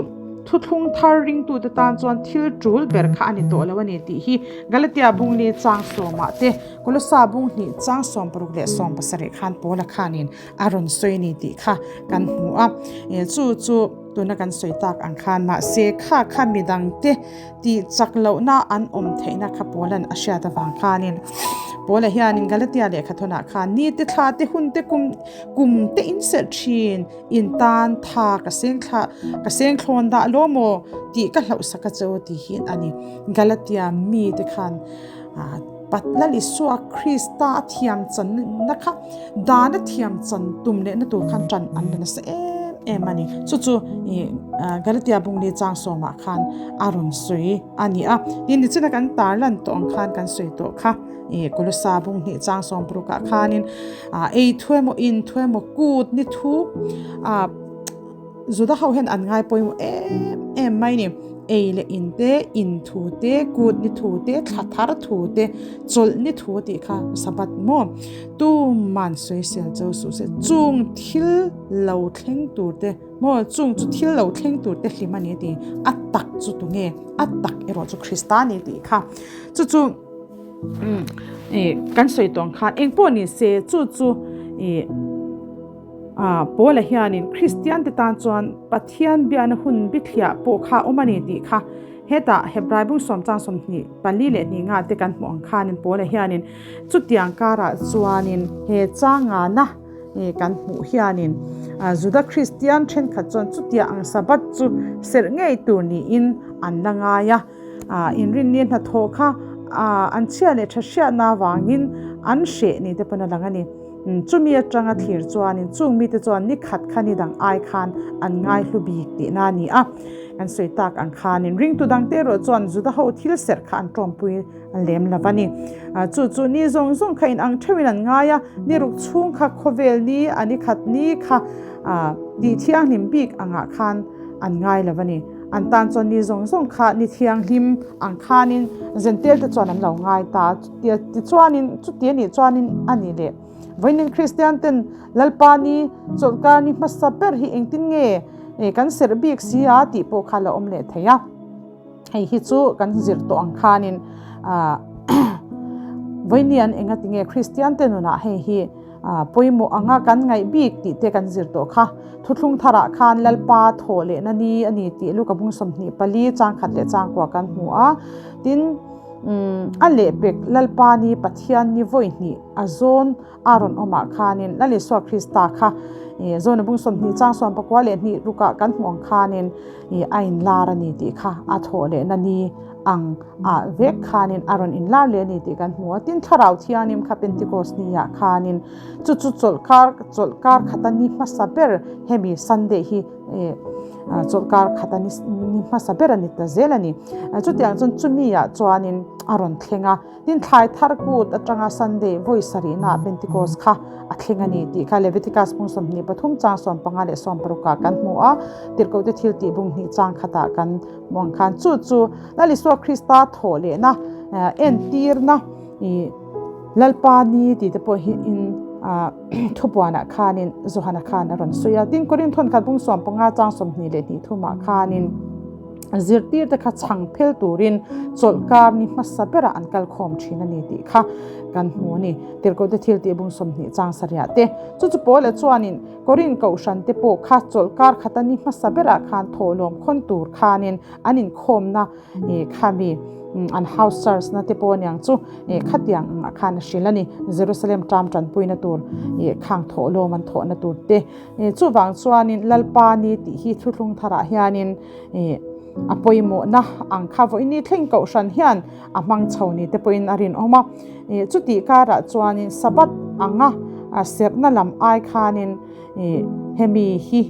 thuthlung thar ringtute tan chuan thil tul ber kha a ni tawh lo a ni tih hi Galatia bungli chang sawmah te, Kolosa bung hnih chang 60 leh 70 khan Paula khanin a rawn sawi a ni tih kha kan hmu a. Chu chu tuna kan sawi tak ang khan mahse kha kha midangte tih chak lohna an awm theihna kha Paula'n a hriat avang khanin Paula hianin Galatia lehkhathawnah khan nite thla te hun te kum kum te inserh thin In tan tha ka seng thla ka seng thlawn dah lo maw tih ka hlauh sak a cheu ti hi a ni. Galatia mite khan Patna Isua Krista a thiam chan na kha dan a thiam chan tum leh na tur khan tan an la nasa em em a ni. Chu chu ih Galatia bungli chang sawmah khan a rawn sawi a ni a. Tin, nichina kan tarlan tawh ang khan kan sawi tawh kha ih Kolosa bung hnih chang sawm parukah khanin ah ei thu emaw in thu emaw kut ni thu ah Juda ho hian an ngai pawimawh em em mai ni. Ei leh in te, in thu te, kut ni thu te, thla thar thu te, chawlh ni thu tih kha Sabbath maw? Tuman sawisel cho suh se. Chung thil lo thleng tur te maw? Chung chu thil lo thleng tur te hlim a ni tih a tak chu tunge? A tak erawh chu Krista a ni tih kha. Chu chu kan sawi tawh ang khan engpawh ni se chu chu ih. Paula hianin Kristiante tan chuan Pathian biakna hun bithliah pawh kha awm a ni tih kha hetah Hebrai bung sawm chang 24 leh hnih nga te kan hmuh ang khanin Paula hianin chutiang karah chuanin he changana kan hmuh hianin Juda Kristian thenkhat chuan chutiang ang Sabbath chu serh ngei tur niin an la ngai a. Inrinni hnathawh kha an chhia leh tha hriatna avangin an hreh ni te pawn a lang a ni. Chumi atanga thlir chuanin chung mite chuan ni khat kha ni dang ai khan an ngai hlu bik tihna a ni a. Kan sawi tak ang khanin ringtu dangte erawh chuan Juda ho thil serh kha an tawmpui lem lo a ni. Chu chu ni zawng zawng kha inang theuhin an ngai a, ni ruk chhung kha khawvel ni a ni khat ni kha tih thianghlim bik angah khan an ngai lo a ni. An tan chuan ni zawng zawng kha ni thianghlim ang khanin Zentel te chuan an lo ngai ta. Tichuanin, chuti a nih chuanin a ni leh. Vawiin Kristian ten Lalpa ni chawlhkar ni hmasa ber hi engtin nge kan serh bik si a tih pawh kha la awm leh thei a. Hei hi chu kan zir tawh ang khanin vawiin engati nge Kristian te nunah hei hi pawimawh anga kan ngaih bik tih te kan zir tawh kha. Thuthlung tharah khan Lalpa thawh lehna ni a ni tih Luka bung 24 chang khat leh chang kua kan hmu a. Tin, a lehpek Lalpa ni Pathian ni vawi hnih a zawn a rawn awmah khanin Lal Isua Krista kha zawna bung 20 chang 19 leh hnih rukah kan hmuh ang khanin a inlar a ni tih kha a thawh lehna ni ang ah vek khanin a rawn inlar leh a ni tih kan hmu a. Tin, Thlarau Thianghlim kha Pentecost ni ah khanin chu chu chawlhkar chawlhkar khata ni hmasa ber hemi Sunday hi chawlhkar khata ni hmasa ber a ni ta zel a ni. Chutiang chuan chumi ah chuanin a rawn thleng a. Tin, thlai thar kut atanga Sunday vawi sarihna ah Pentecost kha a thleng a ni tih kha Leviticus bung 23 chang 15 leh 16 ah kan hmu a. Tirhkohte thil tih bung hnih chang khatah kan hmu ang khan chu chu Lal Isua Krista thawh lehna entirna ih Lalpa ni tih te pawh hi in thupuanah khanin Johana khan a rawn sawi a. Tin, Korinth thawnkhat bung 15 chang 23 ah khanin Zirtirte kha chhang phel turin chawlhkar ni hmasa berah an kal khawm thin a ni tih kha kan hmu a ni. Tirhkohte thil tih bung 20 chang sarihah te chu chu Paula chuanin Korinth kohhran te pawh kha chawlhkar khata ni hmasa berah khan thawhlawm khawn tur khanin an inkhawmna khami an house church na te pawh aniang chu khatiang angah khan a hrilh a ni. Jerusalem ṭam ṭanpuina tur khang thawhlawm an thawhna tur te Chuvang chuanin Lalpa ni tih hi thuthlung tharah hianin a pawimawhna ang kha vawiin thleng kohhran hian a hmang chho ni te pawhin a rinawm a. Chutih karah chuanin Sabbath anga serhna lam ai khanin hemi hi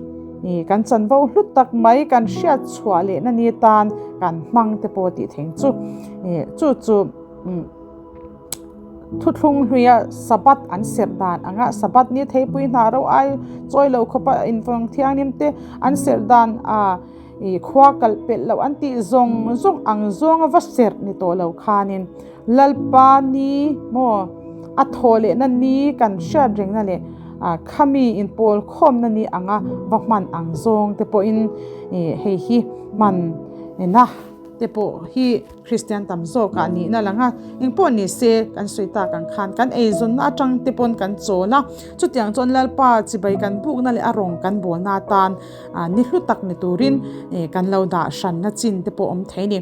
kan chanvo hlut tak mai kan hriat chhuah lehna ni tan kan hmang te pawh tih theng chu. Chu chu. Thuthlung hluia Sabbath an serh dan anga Sabbath ni theipui hna ro ai chawi lo khawpa invawng thianghlim te an serh dan a ih khua kalh pelh loh an tih zawng zawng ang zawnga va serh ni tawh lo khanin Lalpa ni maw a thaw lehna ni kan hriat rengna leh a khami inpawl khawmna ni anga va hman ang zawng te pawhin ih hei hi hman na te pawh hi Kristian tam zawkah nihna lang a, engpawh ni se kan sawi tak ang khan kan eizawnna atang te pawn kan chawl a, chutiang chuan Lalpa chibai kan bukna leh a rawng kan bawlna atan ni hlu tak ni turin kan lo dah hranna chin te pawh awm thei a ni.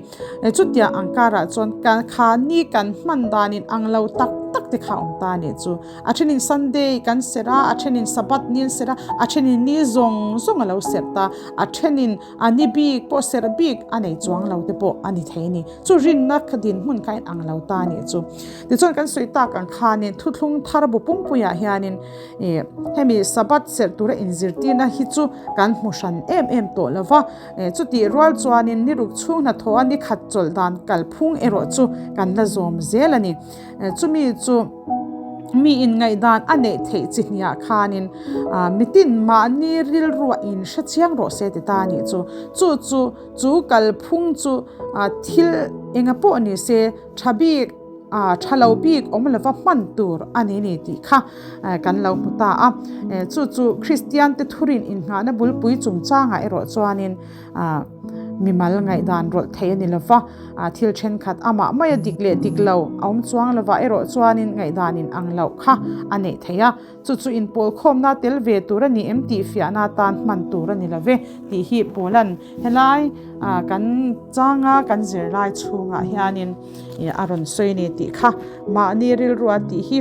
Chutiang ang karah chuan kha ni kan hman danin ang lo tak tak. tak te kha a awm ta a nih chu. A thenin Sunday kan serh a, a thenin Sabbath ni an serh a, a thenin ni zawng zawng a lo serh ta, a thenin a ni bik pawh serh bik a nei chuang lo te pawh a ni thei a ni. Chu rinna kha dinhmun kha a inang lo ta a nih chu. Tichuan kan sawi tak ang khanin thuthlung thar bu pumpuiah hianin ih hemi Sabbath serh tura inzirtirna hi chu kan hmu hran em em tawh lo va. Chutih rual chuanin ni ruk chhung hnathawha ni khat chawlh dan kalphung erawh chu kan la zawm zel a ni. Chumi chu mi inngaihdan a neih theih chi hniah khanin mitin mahni rilruah in hre chiang rawh se ti ta a nih chu. Chu chu chu kalphung chu thil enga pawh ni se tha bik tha lo bik awm lova hman tur a ni ni tih kha kan lo hmu ta a. Chu chu Kristian te thurin innghahna bulpui chungchangah erawh chuanin mimal ngaihdan rawlh thei a ni lova, thil thenkhat amah maia dik leh dik lo a awm chuang lova erawh chuanin ngaihdan in ang loh kha a neih theih a. Chu chu inpawlkhawmna tel ve tur a ni em tih fiahna atan hman tur a ni lo ve tih hi Paula'n helai kan changa kan zirlai chhungah hianin a rawn sawi a ni tih kha mahni rilrua tih hi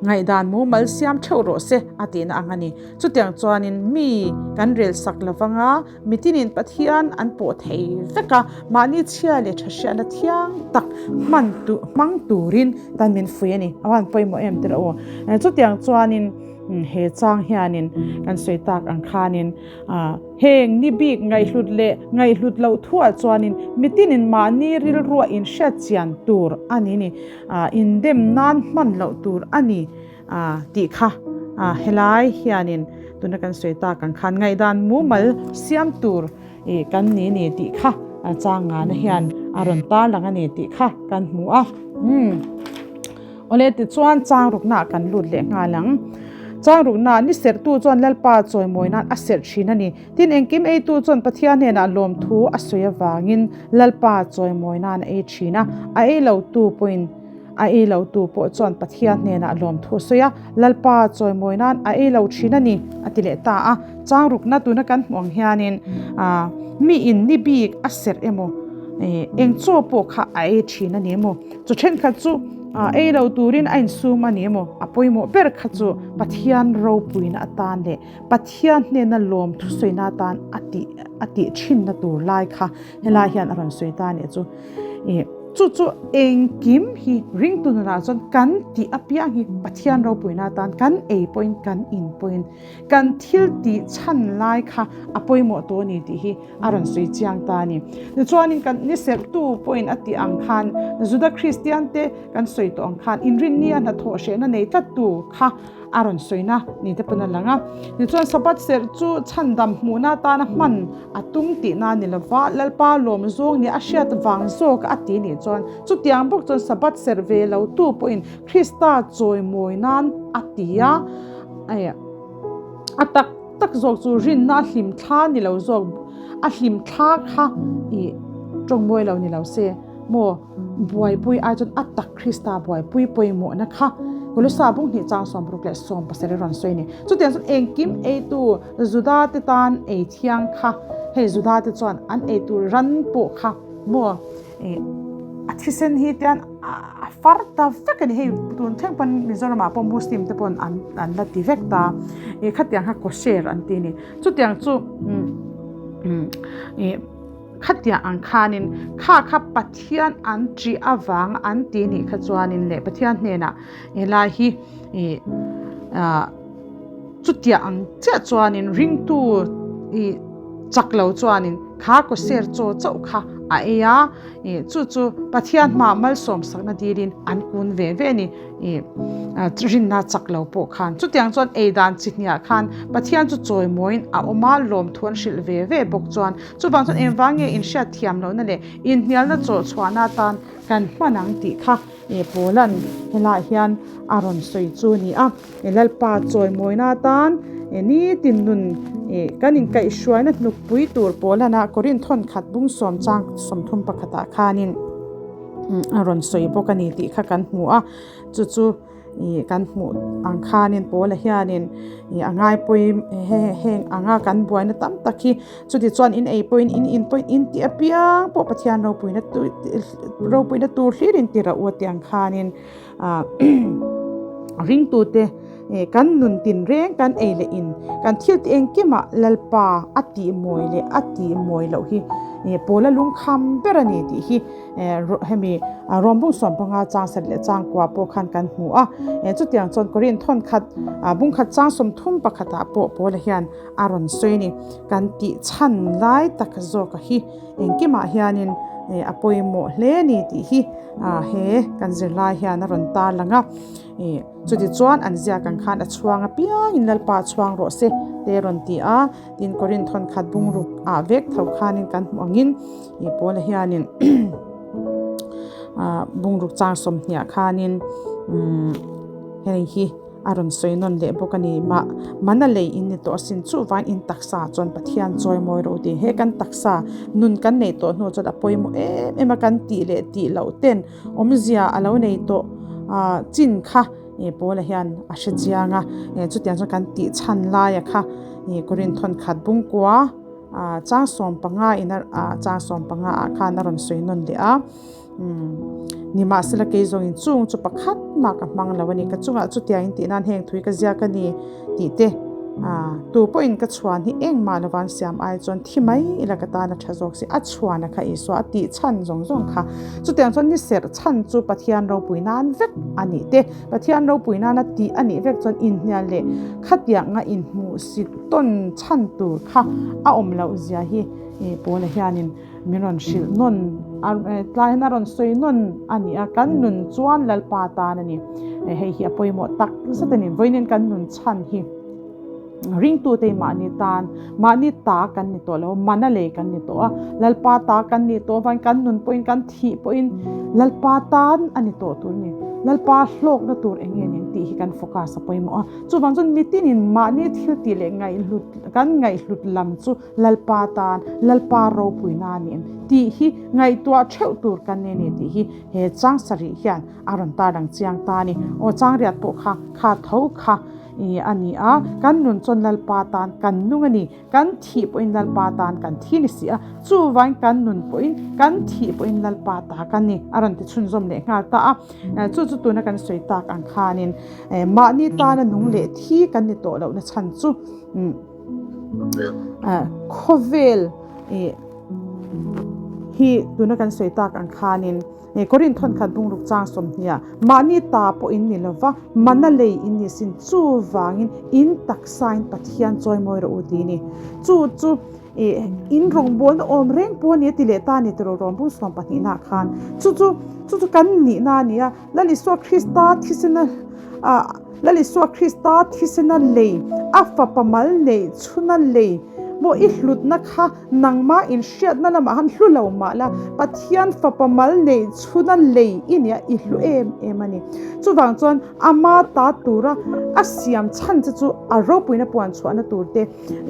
ngaihdan mumal siam theuh rawh se a tihna ang a ni. Chutiang chuanin mi kan rel sak lo vanga mitinin Pathian an pawh thei vek a, mahni chhia leh tha hriatna thiang tak hman hmang turin tan min fui a ni. A van pawimawh em tirh aw. Chutiang chuanin he chang hianin kan sawi tak ang khanin heng ni bik ngaihhlut leh ngaihhlut loh thuah chuanin mitinin mahni rilruah inhriat chian tur a ni ni, indem nan hman loh tur a ni. tih kha helai hianin tuna kan sawi tak ang khan ngaihdan mumal siam tur kan ni ni tih kha changana hian a rawn tarlang a ni tih kha kan hmu a. Awle tichuan changruknaah kan lut leh nghal ang. Changruknaah ni serhtu chuan Lalpa chawimawi nan a serh thin a ni. Tin engkim eitu chuan Pathian hnenah lawmthu a sawi avangin Lalpa chawimawi nan a ei thin a, a ei lotu pawhin A ei lo tu pawh chuan Pathian hnenah lawmthu a sawi a, Lalpa chawimawi nan a ei lo thin a ni, a ti leh ta a. Changrukna tuna kan hmuh ang hianin mi in ni bik a serh emaw, eng chaw pawh kha a ei thin a ni emaw, chaw thenkhat chu ei lo turin a insum a ni emaw, a pawimawh ber kha chu Pathian ropuina atan leh Pathian hnena lawmthu sawina atan a tih a tih thinna tur lai kha helai hian a rawn sawi ta a nih chu. Chu chu engkim hi ringtu nunah chuan kan tih apiang hi Pathian ropuina atan kan ei pawhin kan in pawhin kan thil tih chhan lai kha a pawimawh tawh a ni tih hi a rawn sawi chiang ta a ni. Tichuanin kan ni serhtu pawhin a tih ang khan Juda Kristian te kan sawi tawh ang khan inrinni a hnathawh hrehna nei tlattu kha a rawn sawina ni te pawn a lang a. Tichuan Sabbath serh chu chhandam hmuhna atana hman a tum tihna a ni lova, Lalpa lawm zawng nia a hriat vang zawk a ti nih chuan chutiang bawk chuan Sabbath serh ve lo tu pawhin Krista chawimawi nan a ti a, a tak tak zawk chu rinna a hlim thla ni lo zawk a hlim thla kha ih tawngmawi lo ni lo se maw. Buaipui ai chuan a tak Krista buaipui pawimawhna kha Kolosa bung hnih chang 60 leh 17 rawn sawi a ni. Chutiang chuan engkim eitu Juda te tan ei thiang kha hei Juda te chuan an eitur ran pawh kha maw a thisen hi tian a far ta vek a ni. Hei tun thleng pawn Mizoram ah pawh Muslim te pawn an la ti vek ta khatiang kha kosher an ti a ni. Chutiang chu ih. Khatiang ang khanin kha kha Pathian an ṭih avang an ti nih kha chuanin leh Pathian hnenah helai hi ih ah chutiang ang chiah chuanin ringtu ih chak lo chuanin kha kawser chaw chauh kha a ei a ih chu chu Pathian hmaah malsawm sakna dilin an kun ve ve a ni. Ih rinna chak lo pawh khan chutiang chuan ei dan chi hniah khan Pathian chu chawimawiin a awm a, lawmthu an hrilh ve ve bawk chuan chuvang chuan engvang nge inhriat thiam lohna leh inhnialna chawhchhuahna atan kan hman ang tih kha ih Paula'n helaiah hian a rawn sawi chu a ni a. Lalpa chawimawina atan nitin nun ih kan inkaihhruaina hnukpui tur Paula'n a Korinth thawnkhat bung sawm chang 31 ah khanin. A rawn sawi bawk a ni tih kha kan hmu a, chu chu Ih kan hmuh ang khanin Paula hianin ih a ngaipawi heng anga kan buaina tam tak hi chuti chuan in ei pawhin in in pawhin in tih apiang pawh Pathian ropuina tur ropuina tur hlir in ti rauh a tih ang khanin ah ringtute ih kan nun tin reng kan ei leh in kan thil tih engkimah Lalpa a tih mawi leh a tih mawi loh hi ih Paula lungkham ber a ni tih hi. Hemi Rom bung 15 chang sat leh chang kua pawh khan kan hmu a. Chutiang chuan Korin thawn khat bung khat chang 31 ah pawh Paula hian a rawn sawi a ni. Kan tih chhan lai tak zawka hi engkimah hianin a pawimawh hle a ni tih hi he kan zirlai hian a rawn tarlang a. Chuti chuan an ziak ang khan a chhuang apiangin Lalpa chhuang rawh se te a rawn ti a. Tin Korin thawn khat bung ruk ah vek tho khanin kan hmuh angin ih Paula hianin ah bungruk chang 20 ah khanin umm hei hi a rawn sawi nawn leh bawk a ni mah mana lei in ni tawh asin chuhvain in taksa chuan Pathian chawi mawi rawh u tih he kan taksa nun kan neih tawh hnu chuan a pawimawh em em a kan tih leh tih loh ten awmzia a lo nei tawh ah chin kha. Ih Paula hian a hre chiang a, ih chutiang chuan kan tih chhan laia kha ih Korinth thawn khat bungkua ah chang 15 in a ah chang 15 ah khan a rawn sawi nawn leh a umm nimahsela kei zawngin chung chu pakhat mah ka hmang lo a ni ka chungah chutiang in tih nan heng thui ka ziak a ni tih te ah tu pawhin ka chhuan hi engmah lo van siam ai chuan thi mai ila ka tan a tha zawk si a chhuan a kha Isua a tih chhan zawng zawng kha chutiang chuan ni serh chhan chu Pathian ropui nan vek a nih te Pathian ropui nana tih a nih vek chuan inhnial leh khatianga inhmuhsit tawn chhan tur kha a awm loh zia hi Paula hianin min rawn hrilh nawn a tlai hian a rawn sawi nawn a ni a kan nun chuan Lalpa tan a ni hei hi a pawimawh tak zet a ni vawiin kan nun chhan hi Ringtute mahni tan mahni ta kan ni tawh lo mana lei kan ni tawh a Lalpa ta kan nih tawh avangin kan nun pawhin kan thih pawhin Lalpa tan a ni tawh tur a ni Lalpa hlawkna tur eng nge ning tih hi kan focus a pawimawh a chuvang chuan mitinin mahni thil tih leh ngaihhlut kan ngaihhlut lam chu Lalpa tan Lalpa ropuina a ni em tih hi ngaihtuah theuh tur kan ni a ni tih hi he chang sarih hian a rawn tarlang chiang ta a ni. Aw changriat pawh kha kha tho kha i a ni a, kan nun chuan Lalpa tan kan nung a ni, kan thih pawhin Lalpa tan kan thi ni si a, chuvain kan nun pawhin kan thih pawhin Lalpa ta kan ni a rawn ti chhunzawm leh nghal ta a. Chu chu tuna kan sawi tak ang khanin mahni tana nung leh thi kan ni tawh lohna chhan chu khawvel hi tuna kan sawi tak ang khanin Korinth thawn khat bungruk chang 20 mahni ta pawh in ni lova mana lei in ni sin chuvangin in taksain Pathian chawimawi rawh u tih a ni. Chu chu in rawngbawlna awm reng pawh a ni a ti leh ta a ni tiraw rawn bung 12 nah khan chu chu chu chu kan nihna a ni a Lal Isua Krista thisena ah Lal Isua Krista thisena lei a fapa mal neih chhuna lei maw i hlutna kha Nangmah inhriatna lamah han hlu lo mah la, Pathian fapa mal neih chhuna lei i nia i hlu em em a ni. Chuvang chuan ama ta tura a siam chhan che chu a ropuina puan chhuahna tur te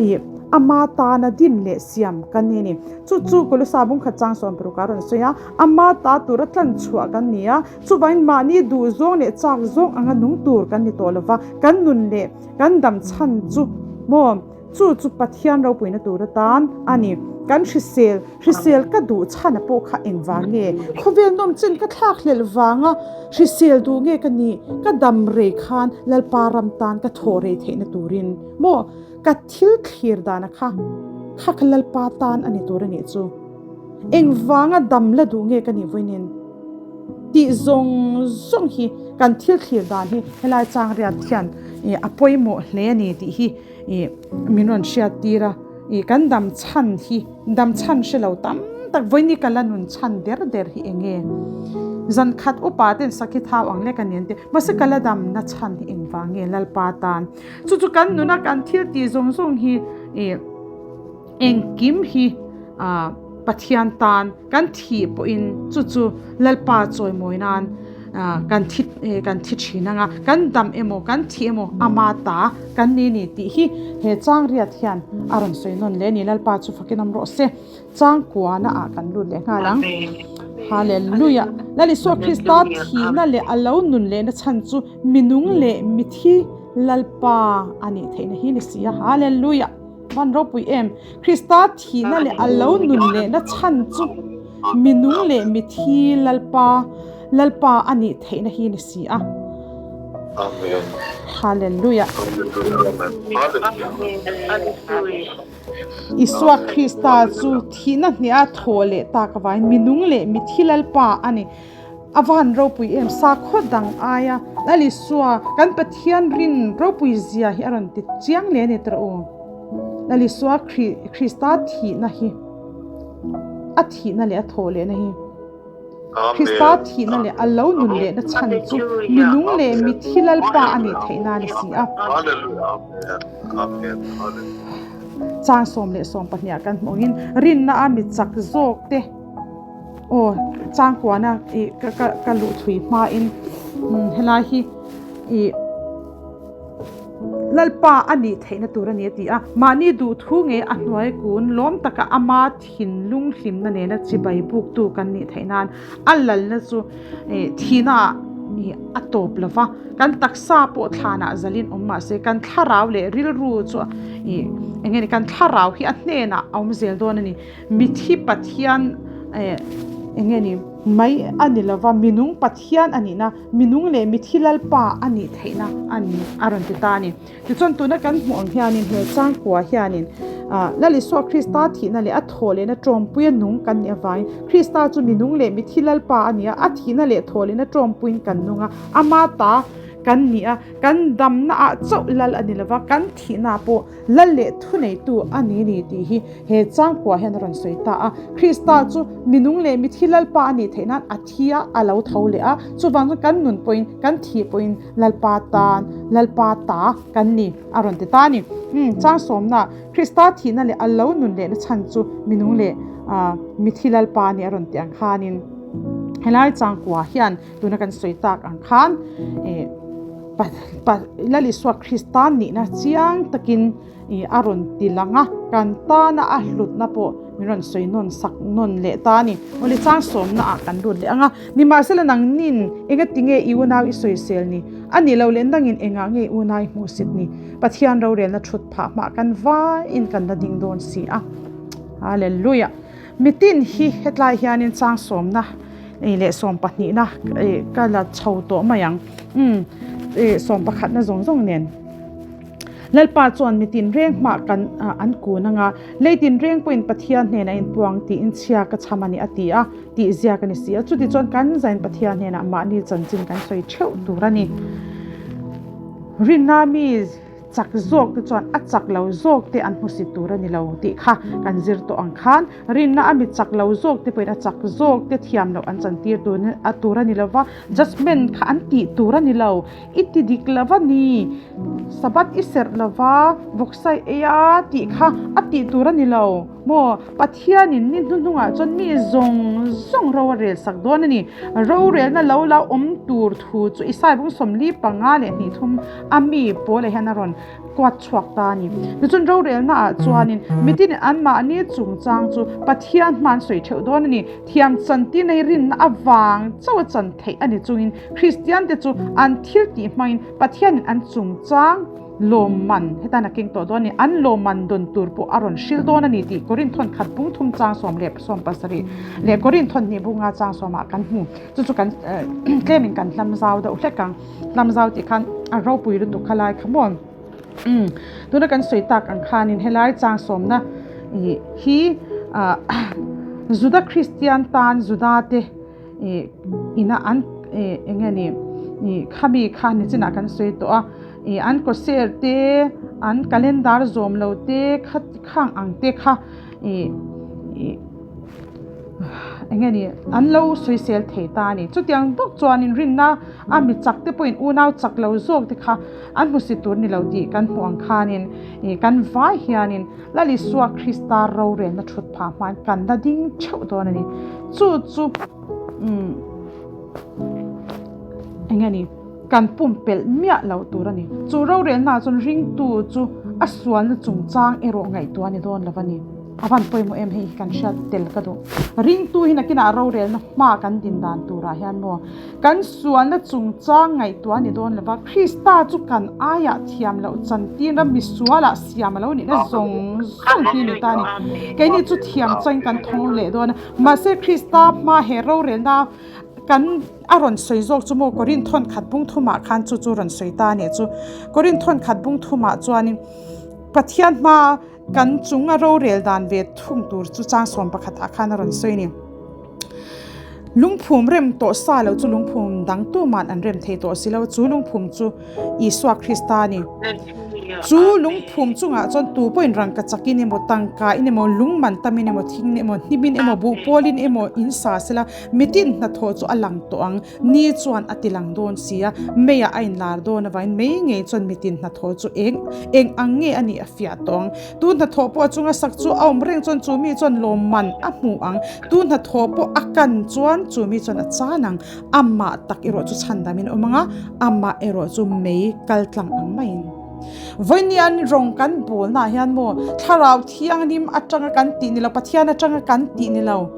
ih ama tana din leh siam kan ni a ni. Chu chu Kolosa bungkhat chang 60 a rawn sawi a, ama ta tura tlan chhuah kan ni a, chuvangin mahni duhzawng leh chak zawng anga nung tur kan ni tawh lova, kan nun leh kan dam chhan chu maw? Chu chu Pathian ropuina tur atan a ni. Kan hrisel, hrisel ka duh chhana pawh kha engvang nge? Khawvel nawm chin ka thlak hlelh vanga hrisel duh nge ka nih? Ka dam rei khan Lalpa ram tan ka thawh rei theihna turin maw ka thil thlir dana kha kha ka Lalpa tan a ni tur a nih chu. Engvanga dam la duh nge ka nih vawiin? Tih zawng zawng hi kan thil thlir dan hi helai chang riat hian a pawimawh hle a ni tih hi Ih min rawn hriat tir a, ih kan dam chhan hi dam chhan hre lo tam tak vawiin ka la nun chhan der der hi eng nge? Zan khat upa ten sakhi thau ang lek a ni an ti, mahse ka la dam na chhan hi engvang nge Lalpa tan? Chu chu kan nuna kan thil tih zawng zawng hi ih engkim hi ah Pathian tan kan thih pawhin chu chu Lalpa chawimawi nan kan thi kan thi thin anga kan dam emaw kan thi emaw ama ta kan ni ni tih hi he chang riat hian a rawn sawi nawn leh a ni. Lalpa chu fakin awm rawh se. Chang kuana ah kan lut leh nghal ang. Hallelujah! Lal Isua Krista thihna leh a lo nun lehna chhan chu minung leh mithi Lalpa a nih theihna hi ni si a. Hallelujah! Van ropui em! Krista thihna leh a lo nun lehna chhan chu minung leh mithi Lalpa Lalpa a nih theihna hi ni si a. Amen. Hallelujah! Amen. Hallelujah. Isua Krista chu thihna hniah thaw leh tak avangin minung leh mithi Lalpa a ni. A van ropui em? Sakhaw dang aia Lal Isua kan Pathian rin ropui zia hi a rawn ti chiang leh a ni tawh u. Lal Isua Krista thihna hi a thihna leh a thawh lehna hi. Krista thihna leh a lo nun lehna chhan chu minung leh mithi Lalpa a nih theihna a ni si a. Chang 12 kan hmuh angin rinna a mi chak zawk te aw changkuana ih ka ka ka luh thui hmain helai hi ih Lalpa a nih theihna tur a ni a ti a, mahni duhthu nge a hnuai kun lawm taka ama thinlung hlimna nena chibai buktu kan nih theih nan a lalna chu thihna ah a tawp lo va, kan taksa pawh thlanah zalin awm mahse kan thlarau leh rilru chu eng nge ni kan thlarau hi a hnenah a awm zel dawn a ni. Mithi Pathian eng nge ni mai a ni lo va, minung Pathian a nihna, minung leh mithi Lalpa a nih theihna a ni a rawn ti ta a ni. Tichuan tuna kan hmuh ang hianin he changkua hianin Lal Isua Krista thihna leh a thawh lehna tawmpuia nung kan nih avangin Krista chu mi nung leh mithi Lalpa a ni a, a thihna leh thawh lehna tawmpuiin kan nung a, ama ta kan ni a, kan damna ah chauh Lal a ni lova, kan thihna ah pawh Lal leh thuneitu a ni ni tih hi he changkua hian a rawn sawi ta a. Krista chu mi nung leh mithi Lalpa a nih theih nan a thi a, a lo tho leh a, chuvang chuan kan nun pawhin kan thih pawhin Lalpa tan, Lalpa ta kan ni, a rawn ti ta a ni. Umm, chang sawmna, Krista thihna leh a lo nun lehna chhan chu minung leh mithi Lalpa a ni a rawn ti ang khanin helai changkua hian tuna kan sawi tak ang khan Lal Isua Krista nihna chiang takin a rawn ti lang a, kan tana a hlutna pawh min rawn sawi nawn sak nawn leh ta a ni. Awle chang sawmna ah kan lut leh ang a, nimahsela nangnin engati nge i unau i sawisel ni? A nih loh leh nangin engah nge i unau i hmuhsit ni? Pathian rorelna thut phah hmah kan vaiin kan la ding dawn si a. Hallelujah! Mitin hi hetlai hianin chang sawmna leh sawmpahnihna ka la chho tawh mai ang. Umm, sawmpakhatna zawng zawng nen. Lalpa chuan mi tinreng hmah kan an kun anga, lei tinreng pawhin Pathian hnenah inpuang tiin chhia ka chham a ni a ti a, tih ziak a ni si a. Chutichuan kan zain Pathian hnenah mahni chanchin kan sawi theuh tur a ni. Rinna mi chak zawk te chuan a chak lo zawk te an hmusit tur a ni lo tih kha kan zir tawh ang khan rinna a mi chak lo zawk te pawhin a chak zawk te thiam loh an chantir tur a ni lo va, judgement kha an tih tur a ni lo. I ti dik lo va ni, Sabbath i serh lo va, vawksa i ei a tih kha a tih tur a ni lo maw? Pathianin ni hnuhnungah chuan mi zawng zawng ro a rel sak dawn a ni. Rorelna lo la awm tur thu chu Isai bung 42 a mi pawlah hian a rawn kuat chhuak ta a ni. Tichuan rorelna ah chuanin mitin anmahni chungchang chu Pathian hma an sawi theuh dawn a ni. Thiam chantir nei rinna avang chauh a chan theih a ni chungin Kristian te chu an thil tih hmangin Pathianin an chungchang lawmman hetan a keng tawh dawn a ni. An lawmman dawn tur pawh a rawn hril dawn a ni tih Korinthon khat bung thum chang 17 leh Korinthon hnih bunga chang sawmah kan hmu. Chu chu kan tlemin kan hlam zau deuh hlek ang. Hlam zau tih khan a ropui lutuk kha lai kha maw? Umm tuna kan sawi tak ang khanin helai chang sawmna ih hi ah Juda Kristian tan Juda te ih ina an ih eng nge ni ih khami kha nichinah kan sawi tawh a ih an kawser te an calendar zawm lo te kha khang ang te kha ih ih. Eng nge ni, an lo sawisel thei ta a ni. Chutiang bawk chuanin rinna a mi chak te pawhin unau chak lo zawk te kha an hmusit tur ni lo tih kan hmuh ang khanin kan vai hianin Lal Isua Krista rorelna thut phah hmain kan la ding theuh dawn a ni. Chu chu umm eng nge ni, kan pumpelh miah lo tur a ni. Chu rorelnaah chuan ringtu chu a sualna chungchang erawh ngaihtuah a ni dawn lo a ni. A van pawimawh em hei hi kan hriat tel ka duh. Ringtu hi nakinah rorelna hma kan din dan turah hian maw kan sualna chungchang ngaihtuah a ni dawn lova, Krista chu kan aiah thiam loh chantir a misualah siam a lo nihna zawng zawng hi a ni ta a ni. Keini chu thiam chuan kan thawng leh dawn a, mahse Krista hma he rorelna kan a rawn sawi zawk chu maw Korinth khat bung thumah khan chu chu rawn sawi ta a nih chu. Korinth khat bung thumah chuanin Pathian hma Kan chung a rorel dan ve thung tur chu chang sawm pakhat ah khan a rawn sawi a ni. Lungphum rem tawh sa lo chu lungphum dang tuman an rem thei tawh si lo, chu lungphum chu Isua Krista a ni. Chu lungphum chungah chuan tu pawhin rangka chakin emaw, tangka in emaw, lung man tamin emaw, thing emaw, hnimin emaw, buh pawlin emaw in sa sela, mitin hnathawh chu a lang tawh ang. Ni chuan a ti lang dawn si a, meiah a inlar dawn avangin mei ngei chuan mitin hnathawh chu eng eng ang nge a nih a fiah tawh ang. Tu hnathawh pawh a chunga sak chu a awm reng chuan chu mi chuan lawmman a hmu ang, tu hnathawh pawh a kan chuan chu mi chuan a chan ang. Amah tak erawh chu chhandamin a awm ang a, amah erawh chu mei kal tlang ang maiin. Vawinia rawng kan bawlnaah hian maw Thlarau Thianghlim atanga kan tih ni lo, Pathian atanga kan tih ni lo,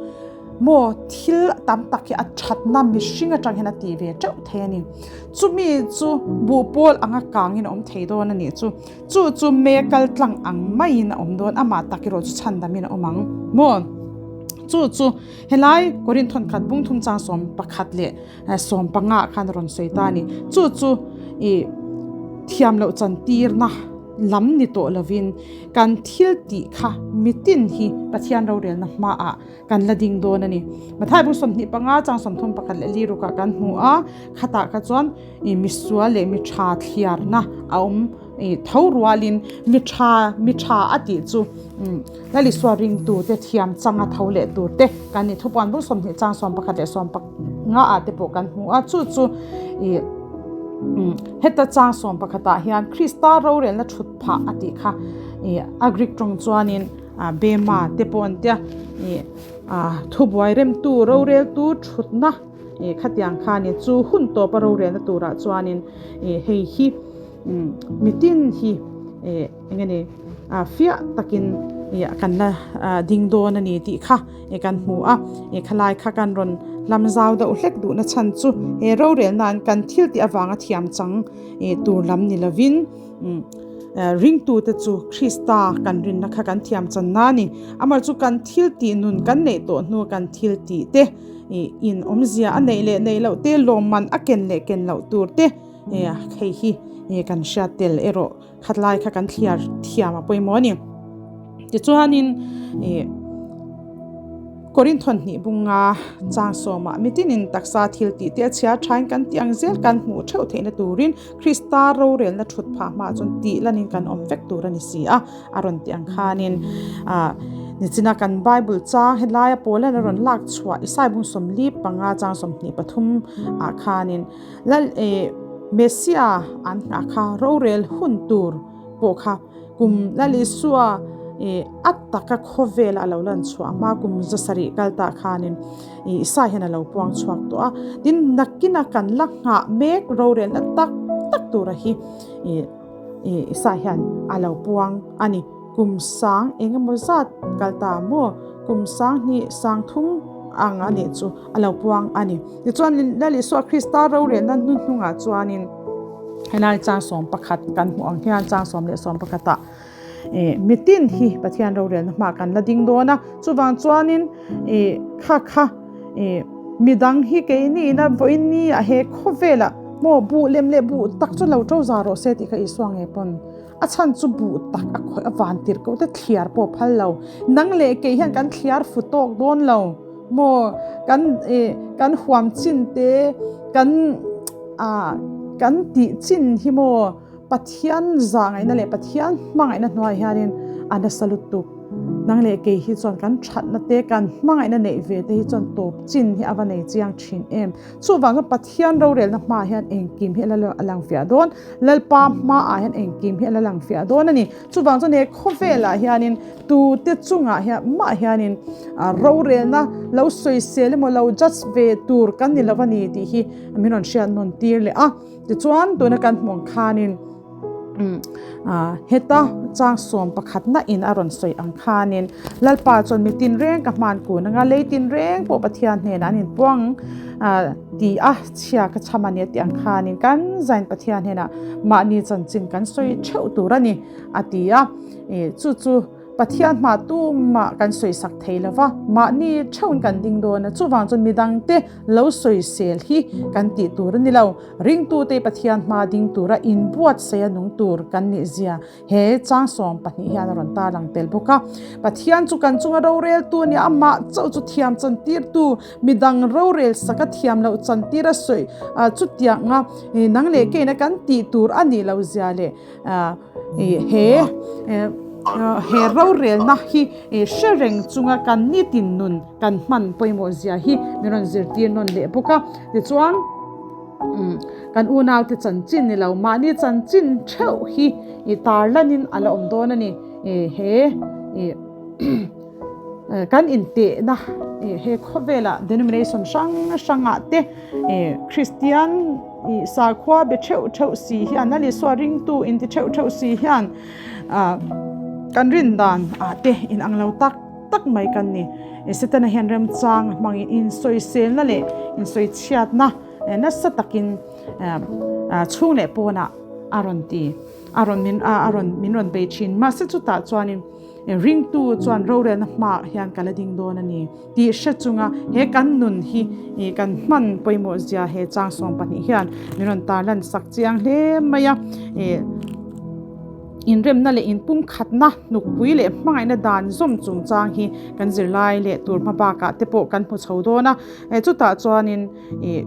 Maw thil tam tak hi a thatna mihring atang hian a ti ve teuh thei a ni. Chumi chu buh pawl anga kangin a awm thei dawn a nih chu. Chu chu me kal tlang ang maiin a awm dawn, amah tak erawh chu chhandamin a awm ang. Maw chu chu helai Korinth thawnkhat bung thum chang 11 leh 15 ah khan a rawn sawi ta a ni. Chu chu ih thiam loh chantirna lam ni tawh lovin kan thil tih kha mitin hi Pathian rorelna hmaah kan la ding dawn a ni. Mathai bung 25 chang 31 leh li rukah kan hmu a, khatah kha chuan ih misual leh mi tha thliarna a awm ih tho rualin mi tha mi tha a tih chu umm Lalisua ringtute thiam changa tho leh tur te kan ni. Thupuan bung 20 chang 11 leh 15 ah te pawh kan hmu a, chu chu ih umm heta chang 11 ah hian Krista rorelna thut phah a tih kha ih a Greek tawng chuanin A Bema te pawh an tia ih a thubuai remtu roreltu thutna ih khatiang kha ni chu hun tawpa rorelna turah chuanin ih hei hi umm mitin hi ih eng nge ni a fiah takin ih kan la ding dawn a ni tih kha ih kan hmu a ih khalai kha kan rawn hlam zau deuh hlek duhna chhan chu he rorelnain kan thil tih avanga thiam chang ih tur lam ni lovin. Ringtute chu Krista kan rinna kha kan thiam channa a ni. Amah chu kan thil tih nun kan neih tawh hnu kan thil tih te in awmzia a neih leh neih loh te, lawmman a ken leh ken loh tur te hei hi kan hriat tel erawh khatlai kha kan thliar thiam a pawimawh a ni. Tichuanin Korinth thawhnih bunga chang sawmah mitinin taksa thil tih te a chhia thain kan tih ang zel kan hmuh theuh theihna turin Krista rorelna thut phah hmaah chuan tih lanin kan awm vek tur a ni si a, a rawn tih ang khanin nichina kan Bible chang helaia Paulan a rawn lak chhuah Isai bung 45 chang 23 ah khanin Lal eh Messia an nghah kha rorel hun tur pawh kha kum Lal Isua eh a taka khawvela a lo lan chhuah hma kum 700 kal tah khanin ih Isai hian a lo puang chhuak tawh a, tin nakina kan la nghah mek rorelna tak tak tura hi ih ih Isai hian a lo puang a ni. Kum sang eng emaw zat kal ta maw kum sang hnih sang thum ang a nih chu a lo puang a ni. Tichuan Lal Isua Krista rorelna hnuhnungah chuanin helai chang 11 kan hmuh ang hian chang 11 ah ih mitin hi Pathian rorelna hma kan la ding dawn a, chuvang chuanin ih kha kha ih midang hi keini ina vawiin ni ah he khawvelah maw buh lem leh buh tak chu lo to za rawh se tih kha Isua nge pawn a chhan chu buh tak a khawih a van tirh koh te thliar pawh phal lo nang leh kei hian kan thliar fu tawk dawn lo maw kan ih kan huam chin te kan ah kan tih chin hi maw. Pathian zahngaihna leh Pathian hmangaihna hnuaiah hianin a nasa lutuk. Nang leh kei hi chuan kan thatna te, kan hmangaihna neih ve te hi chuan tawp chin hi a va nei chiang thin em. Chuvang chuan Pathian rorelna hmaah hian engkim hi a lang fiah dawn. Lalpa hmaah hian engkim hi a la lang fiah dawn a ni. Chuvang chuan he khawvelah hianin tute chungah hian mah hianin rorelna lo sawisel emaw lo judge ve tur kan ni lo a ni tih hi min rawn hriat nawn tir leh a. Tichuan, tuna kan hmuh ang khanin Heta chang sawm pakhatna in a rawn sawi ang khanin Lalpa chuan mi tinreng ka hman kun anga lei tinreng pawh Pathian hnenah an inpuang ti a chhia ka chham a ni a tih ang khanin kan zain Pathian hnenah mahni chanchin kan sawi theuh tur a ni a ti a. Chu chu Pathian hma tumah kan sawisak thei lo va, mahni theuhin kan ding dawn a, chuvang chuan midangte lo sawisel hi kan tih tur a ni lo. Ringtute Pathian hma ding tura inbuatsaih a nung tur kan nih zia he chang 12 hian a rawn tarlang tel bawk a. Pathian chu kan chunga roreltu a ni a, amah chauh chu thiam chantirtu, midang rorel saka thiam loh chantir a sawi chutianga nang leh keina kan tih tur a nih loh zia leh He he rorelna hi hre reng chunga kan nitin nun kan hman pawimawh zia hi min rawn zirtir nawn leh bawk a. Tichuan kan unaute chanchin ni lo mahni chanchin theuh hi tarlanin a la awm dawn a ni. He Kan intehna he khawvela denomination hrang hrangah te Kristian sakhua be theuh theuh si hian a Isua ringtu inti theuh theuh si hian kan rin dan ah te inang lo tak tak mai kan ni. Setana hian remchang hmangin insawiselna leh insawichhiatna nasa takin chhung leh pawnah a rawn ti a rawn min a rawn min rawn bei thin. Mahse chutah chuanin. Ringtu chuan rorelna hmaah hian ka la ding dawn a ni tih hre chunga he kan nun hi kan hman pawimawh zia he chang 12 hian min rawn tarlan sak chiang hle mai a. Inremna leh inpumkhatna hnukpui leh hmangaihna dan zawm chungchang hi kan zirlai leh tur hma bakah te pawh kan hmu chho dawn a. Chutah chuanin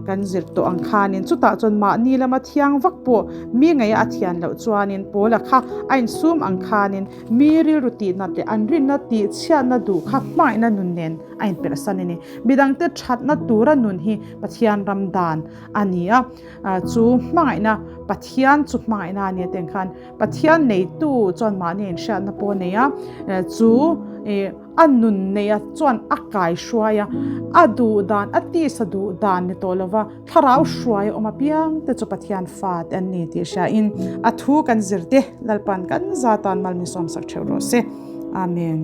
kan zir tawh ang khanin chutah chuan mahni lama thiang vak pawh mi ngaih a thian loh chuanin Paula kha a insum ang khanin Mi rilru tihnat leh an rinna tihchhiatna duh kha hmangaihna nun nen a inperhsan a ni. Midangte thatna tura nun hi Pathian ram dan a ni a, chu hmangaihna Pathian chu hmangaihna a ni a tih ang khan Pathian neitu chuan mahni inhriatna pawh a nei a, chu a nun neia chuan a kaihruai a, a duh dan, a tisa duh dan ni tawh lova, Thlarau hruai awm apiang te chu Pathian fa te an ni tih hriain a thu kan zir te Lalpan kan zatan mal min sawmsak theuh rawh se. Amen.